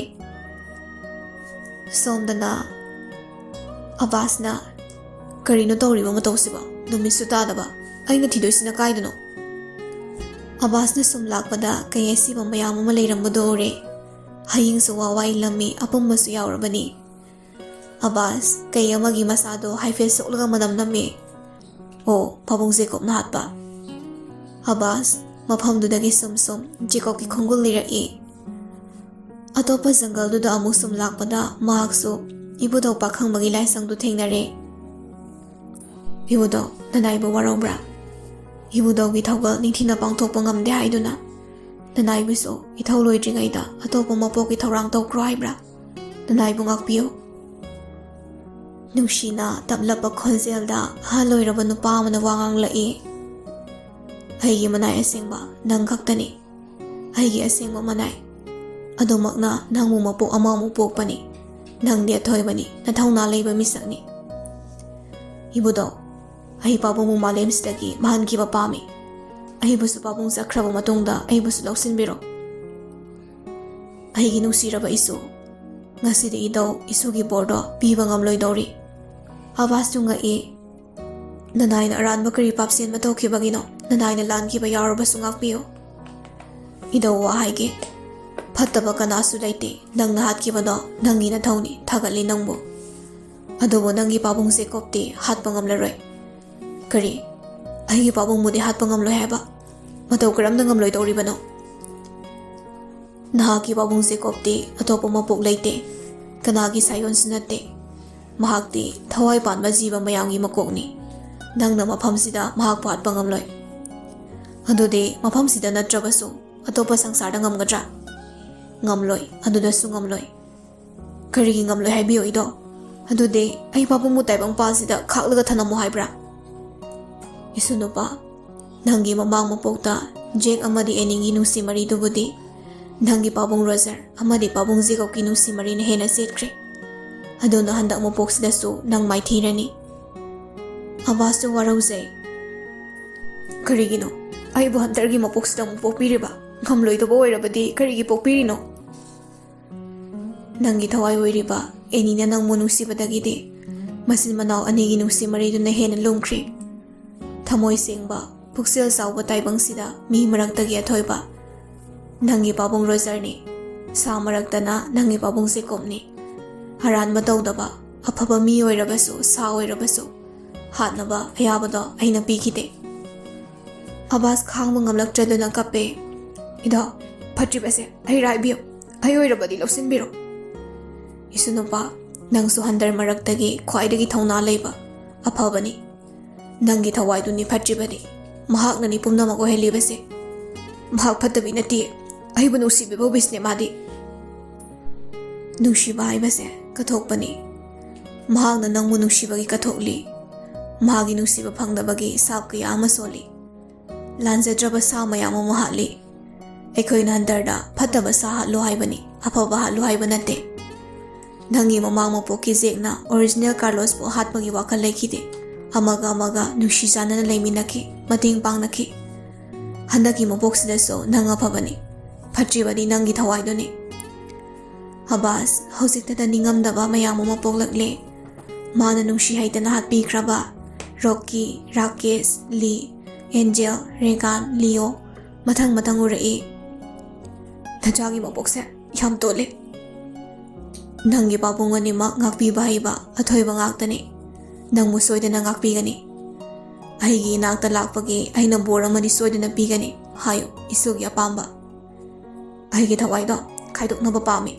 ꯁꯣꯝꯗꯅ ꯑꯕꯥꯁꯅ, "ꯀꯔꯤꯅꯣ ꯇꯧꯔꯤꯕ ꯃꯇꯧꯁꯤꯕꯣ? ꯅꯨꯃꯤꯠꯁꯨ ꯇꯥꯗꯕ꯫ ꯑꯩꯅ ꯊꯤꯗꯣꯏꯁꯤꯅ ꯀꯥꯏꯗꯅꯣ?" ꯑꯕꯥꯁꯅ ꯁꯨꯝ ꯂꯥꯛꯄꯗ ꯀꯩ ꯑꯁꯤꯕ ꯃꯌꯥꯝ ꯑꯃ ꯂꯩꯔꯝꯕꯗꯣ ꯎꯔꯦ꯫ ꯍꯌꯤꯡꯁꯨ ꯋꯥ ꯋꯥ ꯏꯜꯂꯝꯃꯤ, ꯑꯄꯨꯝꯕꯁꯨ ꯌꯥꯎꯔꯕꯅꯤ꯫ ꯑꯕꯥꯁ, ꯀꯩ ꯑꯃꯒꯤ ꯃꯁꯥꯗꯣ ꯍꯥꯏꯐꯦꯠ ꯁꯣꯛꯂꯒ ꯃꯅꯝ ꯅꯝꯃꯤ꯫ ꯑꯣ, ꯄꯥꯕꯨꯡ ꯖꯦꯀꯣꯕꯅ ꯍꯥꯠꯄ꯫ ꯑꯕꯥꯁ, ꯃꯐꯝꯗꯨꯗꯒꯤ ꯁꯨꯝ ꯁꯨꯝ ꯖꯦꯀꯣꯕꯀꯤ ꯈꯣꯡꯒꯨꯜ ꯂꯤꯔꯛꯏ꯫ ꯑꯇꯣꯞꯄ ꯖꯪꯒꯜꯗꯨꯗ ꯑꯃꯨꯛ ꯁꯨꯝ ꯂꯥꯛꯄꯗ ꯃꯍꯥꯛꯁꯨ ꯏꯕꯨꯙꯧ ꯄꯥꯈꯪꯕꯒꯤ ꯂꯥꯏꯁꯪꯗꯨ ꯊꯦꯡꯅꯔꯦ꯫ "ꯏꯕꯨꯙꯧ, ꯅꯅꯥꯏꯕꯨ ꯋꯥꯔꯧꯕ꯭ꯔꯥ? ꯏꯕꯨꯙꯧꯒꯤ ꯊꯧꯒꯜ ꯅꯤꯡꯊꯤꯅ ꯄꯥꯡꯊꯣꯛꯄ ꯉꯝꯗꯦ ꯍꯥꯏꯗꯨꯅ ꯅꯅꯥꯏꯕꯨꯁꯨ ꯏꯊꯧ ꯂꯣꯏꯗ꯭ꯔꯤꯉꯩꯗ ꯑꯇꯣꯞꯄ ꯃꯄꯣꯛꯀꯤ ꯊꯧꯔꯥꯡ ꯇꯧꯈ꯭ꯔꯣ ꯍꯥꯏꯕ꯭ꯔꯥ? ꯅꯅꯥꯏꯕꯨ ꯉꯥꯛꯄꯤꯌꯨ꯫" ꯅꯨꯡꯁꯤꯅ ꯇꯞꯂꯞꯄ ꯈꯣꯟꯖꯦꯜꯗ ꯑꯍꯜ ꯑꯣꯏꯔꯕ ꯅꯨꯄꯥ ꯑꯃꯅ ꯋꯥ ꯉꯥꯡꯂꯛꯏ꯫ "ꯑꯩꯒꯤ ꯃꯅꯥꯏ ꯑꯁꯦꯡꯕ ꯅꯪ ꯈꯛꯇꯅꯤ꯫ ꯑꯩꯒꯤ ꯑꯁꯦꯡꯕ ꯃꯅꯥꯏ꯫ ꯑꯗꯨꯃꯛꯅ ꯅꯪꯕꯨ ꯃꯄꯣꯛ ꯑꯃꯃꯨꯛ ꯄꯣꯛꯄꯅꯤ꯫ ꯅꯪꯗꯤ ꯑꯊꯣꯏꯕꯅꯤ, ꯅꯊꯧꯅꯥ ꯂꯩꯕ ꯃꯤꯁꯛꯅꯤ꯫ ꯏꯕꯨꯙꯧ, ꯑꯩ ꯄꯥꯕꯨꯡꯕꯨ ꯃꯥꯂꯦꯝꯁꯤꯗꯒꯤ ꯃꯥꯡꯍꯟꯈꯤꯕ ꯄꯥꯝꯃꯤ꯫ ꯑꯩꯕꯨꯁꯨ ꯄꯥꯕꯨꯡ ꯆꯠꯈ꯭ꯔꯕ ꯃꯇꯨꯡꯗ ꯑꯩꯕꯨꯁꯨ ꯂꯧꯁꯤꯟꯕꯤꯔꯣ꯫" ꯑꯩꯒꯤ ꯅꯨꯡꯁꯤꯔꯕ ꯏꯁꯨ, ꯉꯁꯤꯗꯤ ꯏꯙꯧ ꯏꯁꯨꯒꯤ ꯕꯣꯔꯗꯣ ꯄꯤꯕ ꯉꯝꯂꯣꯏꯗꯧꯔꯤ꯫ ꯑꯕꯥꯁꯁꯨ ꯉꯛꯏ꯫ "ꯅꯅꯥꯏꯅ ꯑꯔꯥꯟꯕ ꯀꯔꯤ ꯄꯥꯞ ꯆꯦꯟꯕ ꯇꯧꯈꯤꯕꯒꯤꯅꯣ ꯅꯅꯥꯏꯅ ꯂꯥꯟꯈꯤꯕ ꯌꯥꯎꯔꯕꯁꯨ ꯉꯥꯛꯄꯤꯌꯨ"꯫ "ꯏꯙꯧ, ꯋꯥ ꯍꯥꯏꯒꯦ꯫ ꯐꯠꯇꯕ ꯀꯅꯥꯁꯨ ꯂꯩꯇꯦ꯫ ꯅꯪꯅ ꯍꯥꯠꯈꯤꯕꯗꯣ ꯅꯪꯒꯤ ꯅꯊꯧꯅꯤ꯫ ꯊꯥꯒꯠꯂꯤ ꯅꯪꯕꯨ꯫ ꯑꯗꯨꯕꯨ ꯅꯪꯒꯤ ꯄꯥꯕꯨꯡ ꯖꯦꯀꯣꯕꯇꯤ ꯍꯥꯠꯄ ꯉꯝꯂꯔꯣꯏ"꯫ "ꯀꯔꯤ? ꯑꯩꯒꯤ ꯄꯥꯕꯨꯡꯕꯨꯗꯤ ꯍꯥꯠꯄ ꯉꯝꯂꯣꯏ ꯍꯥꯏꯕ? ꯃꯇꯧ ꯀꯔꯝꯅ ꯉꯝꯂꯣꯏꯗꯧꯔꯤꯕꯅꯣ?" "ꯅꯍꯥꯛꯀꯤ ꯄꯥꯕꯨꯡ ꯖꯦꯀꯣꯕꯇꯤ ꯑꯇꯣꯞꯄ ꯃꯄꯣꯛ ꯂꯩꯇꯦ꯫ ꯀꯅꯥꯒꯤ ꯁꯥꯏꯑꯣꯟꯁꯨ ꯅꯠꯇꯦ꯫ ꯃꯍꯥꯛꯇꯤ ꯊꯋꯥꯏ ꯄꯥꯟꯕ ꯖꯤꯕ ꯃꯌꯥꯝꯒꯤ ꯃꯀꯣꯛꯅꯤ꯫ ꯅꯪꯅ ꯃꯐꯝꯁꯤꯗ ꯃꯍꯥꯛꯄꯨ ꯍꯥꯠꯄ ꯉꯝꯂꯣꯏ꯫ ꯑꯗꯨꯗꯤ ꯃꯐꯝꯁꯤꯗ ꯅꯠꯇ꯭ꯔꯕꯁꯨ ꯑꯇꯣꯞꯄ ꯁꯪꯁꯥꯔꯗ ꯉꯝꯒꯗ꯭ꯔꯥ?" "ꯉꯝꯂꯣꯏ, ꯑꯗꯨꯗꯁꯨ ꯉꯝꯂꯣꯏ"꯫ "ꯀꯔꯤꯒꯤ ꯉꯝꯂꯣꯏ ꯍꯥꯏꯕꯤꯌꯨ, ꯏꯙꯧ? ꯑꯗꯨꯗꯤ ꯑꯩ ꯄꯥꯕꯨꯡꯕꯨ ꯇꯥꯏꯕꯪ ꯄꯥꯜꯁꯤꯗ ꯈꯥꯛꯂꯒ ꯊꯅꯝꯃꯨ ꯍꯥꯏꯕ꯭ꯔꯥ?" "ꯏꯁꯨ ꯅꯨꯄꯥ, ꯅꯪꯒꯤ ꯃꯃꯥꯡ ꯃꯄꯣꯛꯇ ꯖꯦꯛ ꯑꯃꯗꯤ ꯑꯦꯅꯤꯒꯤ ꯅꯨꯡꯁꯤ ꯃꯔꯤꯗꯨꯕꯨꯗꯤ ꯅꯪꯒꯤ ꯄꯥꯕꯨꯡ ꯔꯣꯖꯔ ꯑꯃꯗꯤ ꯄꯥꯕꯨꯡ ꯖꯦꯀꯣꯕꯀꯤ ꯅꯨꯡꯁꯤ ꯃꯔꯤꯅ ꯍꯦꯟꯅ ꯆꯦꯠꯈ꯭ꯔꯦ꯫ ꯑꯗꯨꯅ ꯍꯟꯗꯛ ꯃꯄꯣꯛꯁꯤꯗꯁꯨ ꯅꯪ ꯃꯥꯏꯊꯤꯔꯅꯤ"꯫ ꯑꯕꯥꯁꯁꯨ ꯋꯥꯔꯧꯖꯩ꯫ "ꯀꯔꯤꯒꯤꯅꯣ ꯑꯩꯕꯨ ꯍꯟꯇꯔꯒꯤ ꯃꯄꯣꯛꯁꯤꯗ ꯑꯃꯨꯛ ꯄꯣꯛꯄꯤꯔꯤꯕ? ꯉꯝꯂꯣꯏꯗꯕ ꯑꯣꯏꯔꯕꯗꯤ ꯀꯔꯤꯒꯤ ꯄꯣꯛꯄꯤꯔꯤꯅꯣ?" "ꯅꯪꯒꯤ ꯊꯋꯥꯏ ꯑꯣꯏꯔꯤꯕ ꯑꯦꯅꯤꯅ ꯅꯪꯕꯨ ꯅꯨꯡꯁꯤꯕꯗꯒꯤꯗꯤ ꯃꯆꯤꯟ ꯃꯅꯥꯎ ꯑꯅꯤꯒꯤ ꯅꯨꯡꯁꯤ ꯃꯔꯤꯗꯨꯅ ꯍꯦꯟꯅ ꯂꯨꯝꯈ꯭ꯔꯦ꯫ ꯊꯃꯣꯏ ꯁꯦꯡꯕ, ꯄꯨꯛꯆꯦꯜ ꯆꯥꯎꯕ ꯇꯥꯏꯕꯪꯁꯤꯗ ꯃꯤ ꯃꯔꯛꯇꯒꯤ ꯑꯊꯣꯏꯕ ꯅꯪꯒꯤ ꯄꯥꯕꯨꯡ ꯔꯣꯖꯔꯅꯤ꯫ ꯁꯥ ꯃꯔꯛꯇꯅ ꯅꯪꯒꯤ ꯄꯥꯕꯨꯡ ꯖꯦꯀꯣꯕꯅꯤ꯫ ꯑꯔꯥꯟꯕ ꯇꯧꯗꯕ, ꯑꯐꯕ ꯃꯤ ꯑꯣꯏꯔꯕꯁꯨ, ꯁꯥ ꯑꯣꯏꯔꯕꯁꯨ, ꯍꯥꯠꯅꯕ ꯑꯌꯥꯕꯗꯣ ꯑꯩꯅ ꯄꯤꯈꯤꯗꯦ"꯫ ꯑꯕꯥꯁ ꯈꯥꯡꯕ ꯉꯝꯂꯛꯇ꯭ꯔꯗꯨꯅ ꯀꯞꯄꯦ꯫ "ꯏꯙꯧ, ꯐꯠꯇ꯭ꯔꯤꯕꯁꯦ ꯑꯩ ꯔꯥꯏꯕꯤꯌꯨ꯫ ꯑꯩ ꯑꯣꯏꯔꯕꯗꯤ ꯂꯧꯁꯤꯟꯕꯤꯔꯣ"꯫ "ꯏꯁꯨ ꯅꯨꯄꯥ, ꯅꯪꯁꯨ ꯍꯟꯗꯔ ꯃꯔꯛꯇꯒꯤ ꯈ꯭ꯋꯥꯏꯗꯒꯤ ꯊꯧꯅꯥ ꯂꯩꯕ, ꯑꯐꯕꯅꯤ꯫ ꯅꯪꯒꯤ ꯊꯋꯥꯏꯗꯨꯅꯤ ꯐꯠꯇ꯭ꯔꯤꯕꯗꯤ꯫ ꯃꯍꯥꯛꯅꯅꯤ ꯄꯨꯝꯅꯃꯛ ꯑꯣꯏꯍꯜꯂꯤꯕꯁꯦ꯫ ꯃꯍꯥꯛ ꯐꯠꯇꯕꯤ ꯅꯠꯇꯦ꯫ ꯑꯩꯕꯨ ꯅꯨꯡꯁꯤꯕꯤꯕ ꯍꯧꯕꯤꯁꯅꯦ ꯃꯥꯗꯤ"꯫ "ꯅꯨꯡꯁꯤꯕ ꯍꯥꯏꯕꯁꯦ ꯀꯠꯊꯣꯛꯄꯅꯤ꯫ ꯃꯍꯥꯛꯅ ꯅꯪꯕꯨ ꯅꯨꯡꯁꯤꯕꯒꯤ ꯀꯠꯊꯣꯛꯂꯤ꯫ ꯃꯍꯥꯛꯀꯤ ꯅꯨꯡꯁꯤꯕ ꯐꯪꯗꯕꯒꯤ ꯁꯥꯞ ꯀꯌꯥ ꯑꯃ ꯁꯣꯜꯂꯤ꯫ ꯂꯥꯟꯖꯗ꯭ꯔꯕ ꯁꯥ ꯃꯌꯥꯝ ꯑꯃ ꯍꯥꯠꯂꯤ꯫ ꯑꯩꯈꯣꯏꯅ ꯍꯟꯇꯔꯗ ꯐꯠꯇꯕ ꯁꯥ ꯍꯥꯠꯂꯨ ꯍꯥꯏꯕꯅꯤ, ꯑꯐꯕ ꯍꯥꯠꯂꯨ ꯍꯥꯏꯕ ꯅꯠꯇꯦ꯫ ꯅꯪꯒꯤ ꯃꯃꯥꯡ ꯃꯄꯣꯛꯀꯤ ꯖꯦꯛꯅ ꯑꯣꯔꯤꯖꯤꯅꯦꯜ ꯀꯥꯔꯂꯣꯁꯄꯨ ꯍꯥꯠꯄꯒꯤ ꯋꯥꯈꯜ ꯂꯩꯈꯤꯗꯦ꯫ ꯑꯃꯒ ꯑꯃꯒ ꯅꯨꯡꯁꯤ ꯆꯥꯟꯅꯅ ꯂꯩꯃꯤꯟꯅꯈꯤ, ꯃꯇꯦꯡ ꯄꯥꯡꯅꯈꯤ꯫ ꯍꯟꯗꯛꯀꯤ ꯃꯄꯣꯛꯁꯤꯗꯁꯨ ꯅꯪ ꯑꯐꯕꯅꯤ꯫ ꯐꯠꯇ꯭ꯔꯤꯕꯗꯤ ꯅꯪꯒꯤ ꯊꯋꯥꯏꯗꯨꯅꯤ"꯫ ꯑꯕꯥꯁ ꯍꯧꯖꯤꯛꯇꯗ ꯅꯤꯡꯉꯝꯗꯕ ꯃꯌꯥꯝ ꯑꯃ ꯄꯣꯛꯂꯛꯂꯦ꯫ ꯃꯥꯅ ꯅꯨꯡꯁꯤ ꯍꯩꯇꯅ ꯍꯥꯠꯄꯤꯈ꯭ꯔꯕ ꯔꯣꯀꯤ, ꯔꯥꯀꯦꯁ, ꯂꯤ, ꯑꯦꯟꯖꯦꯜ, ꯔꯦꯒꯥꯟ, ꯂꯤꯑꯣ, ꯃꯊꯪ ꯃꯊꯪ ꯎꯔꯛꯏ꯫ ꯅꯆꯥꯒꯤ ꯃꯄꯣꯛꯁꯦ ꯌꯥꯝ ꯇꯣꯜꯂꯤ꯫ ꯅꯪꯒꯤ ꯄꯥꯕꯨꯡ ꯑꯅꯤꯃꯛ ꯉꯥꯛꯄꯤꯕ ꯍꯩꯕ ꯑꯊꯣꯏꯕ ꯉꯥꯛꯇꯅꯤ꯫ ꯅꯪꯕꯨ ꯁꯣꯏꯗꯅ ꯉꯥꯛꯄꯤꯒꯅꯤ꯫ ꯑꯩꯒꯤ ꯏꯅꯥꯛꯇ ꯂꯥꯛꯄꯒꯤ ꯑꯩꯅ ꯕꯣꯔ ꯑꯃꯗꯤ ꯁꯣꯏꯗꯅ ꯄꯤꯒꯅꯤ꯫ ꯍꯥꯏꯌꯨ, ꯏꯁꯣꯔꯒꯤ ꯑꯄꯥꯝꯕ꯫ ꯑꯩꯒꯤ ꯊꯋꯥꯏꯗꯣ ꯈꯥꯏꯗꯣꯛꯅꯕ ꯄꯥꯝꯃꯤ꯫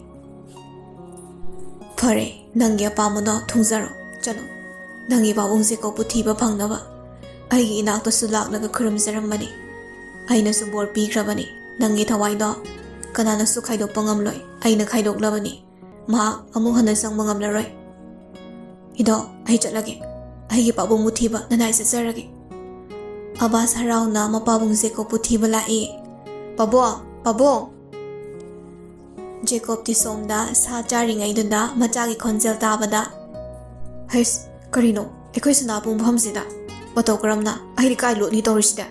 ꯐꯔꯦ, ꯅꯪꯒꯤ ꯑꯄꯥꯝꯕꯗꯣ ꯊꯨꯡꯖꯔꯣ꯫ ꯆꯠꯂꯣ, ꯅꯪꯒꯤ ꯄꯥꯕꯨꯡ ꯖꯦꯀꯣꯕꯄꯨ ꯊꯤꯕ ꯐꯪꯅꯕ꯫ ꯑꯩꯒꯤ ꯏꯅꯥꯛꯇꯁꯨ ꯂꯥꯛꯂꯒ ꯈꯨꯔꯨꯝꯖꯔꯝꯕꯅꯤ꯫ ꯑꯩꯅꯁꯨ ꯕꯣꯔ ꯄꯤꯈ꯭ꯔꯕꯅꯤ꯫ ꯅꯪꯒꯤ ꯊꯋꯥꯏꯗꯣ ꯀꯅꯥꯅꯁꯨ ꯈꯥꯏꯗꯣꯛꯄ ꯉꯝꯂꯣꯏ꯫ ꯑꯩꯅ ꯈꯥꯏꯗꯣꯛꯂꯕꯅꯤ꯫ ꯃꯍꯥꯛ ꯑꯃꯨꯛ ꯍꯟꯅ ꯆꯪꯕ ꯉꯝꯂꯔꯣꯏ꯫ ꯏꯗꯣ, ꯑꯩ ꯆꯠꯂꯒꯦ꯫ ꯑꯩꯒꯤ ꯄꯥꯕꯨꯡꯕꯨ ꯊꯤꯕ ꯅꯅꯥꯏ ꯆꯠꯆꯔꯒꯦ꯫ ꯑꯕꯥꯁ ꯍꯔꯥꯎꯅ ꯃꯄꯥꯕꯨꯡ ꯖꯦꯀꯣꯕꯄꯨ ꯊꯤꯕ ꯂꯥꯛꯏ꯫ "ꯄꯥꯕꯨꯡ, ꯄꯥꯕꯨꯡ!" ꯖꯦꯀꯣꯕꯇꯤ ꯁꯣꯝꯗ ꯁꯥ ꯆꯥꯔꯤꯉꯩꯗꯨꯗ ꯃꯆꯥꯒꯤ ꯈꯣꯟꯖꯦꯜ ꯇꯥꯕꯗ, "ꯍꯩꯁ, ꯀꯔꯤꯅꯣ? ꯑꯩꯈꯣꯏ ꯁꯅꯥꯕꯨꯡ ꯃꯐꯝꯁꯤꯗ? ꯃꯇꯧ ꯀꯔꯝꯅ? ꯑꯩꯗꯤ ꯀꯥꯏ ꯂꯣꯠꯂꯤ ꯇꯧꯔꯤꯁꯤꯗ?"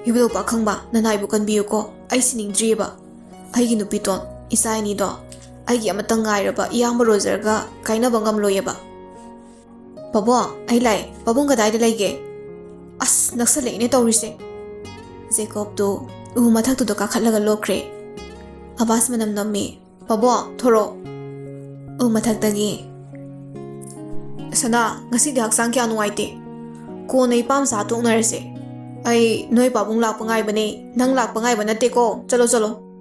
"ꯏꯕꯨꯙꯧ ꯄꯥꯈꯪꯕ, ꯅꯅꯥꯏꯕꯨ ꯀꯟꯕꯤꯌꯨꯀꯣ꯫ ꯑꯩ ꯁꯤꯅꯤꯡꯗ꯭ꯔꯤꯑꯕ꯫ ꯑꯩꯒꯤ ꯅꯨꯄꯤꯇꯣꯟ, ꯏꯆꯥ ꯑꯅꯤꯗꯣ, ꯑꯩꯒꯤ ꯑꯃꯇ ꯉꯥꯏꯔꯕ ꯏꯌꯥꯝꯕ ꯔꯣꯖꯔꯒ ꯀꯥꯏꯅꯕ ꯉꯝꯂꯣꯏꯑꯕ꯫" "ꯄꯥꯕꯨꯡ, ꯑꯩ ꯂꯥꯛꯑꯦ꯫ ꯄꯥꯕꯨꯡ ꯀꯗꯥꯏꯗ ꯂꯩꯒꯦ? ꯑꯁ, ꯅꯛꯁꯜꯂꯛꯏꯅꯦ ꯇꯧꯔꯤꯁꯦ꯫" ꯖꯦꯀꯣꯕꯇꯨ ꯎ ꯃꯊꯛꯇꯨꯗ ꯀꯥꯈꯠꯂꯒ ꯂꯣꯛꯈ꯭ꯔꯦ꯫ ꯑꯕꯥꯁ ꯃꯅꯝ ꯅꯝꯃꯤ꯫ "ꯄꯥꯕꯨꯡ, ꯊꯣꯔꯛꯑꯣ꯫" ꯎ ꯃꯊꯛꯇꯒꯤ, "ꯁꯅꯥ, ꯉꯁꯤꯗꯤ ꯍꯛꯆꯥꯡ ꯀꯌꯥ ꯅꯨꯡꯉꯥꯏꯇꯦ꯫ ꯀꯣꯟꯅ ꯏꯄꯥꯝ ꯆꯥ ꯇꯣꯛꯅꯔꯁꯦ꯫ ꯑꯩ ꯅꯣꯏ ꯄꯥꯕꯨꯡ ꯂꯥꯛꯄ ꯉꯥꯏꯕꯅꯦ, ꯅꯪ ꯂꯥꯛꯄ ꯉꯥꯏꯕ ꯅꯠꯇꯦꯀꯣ꯫ ꯆꯠꯂꯣ, ꯆꯠꯂꯣ꯫"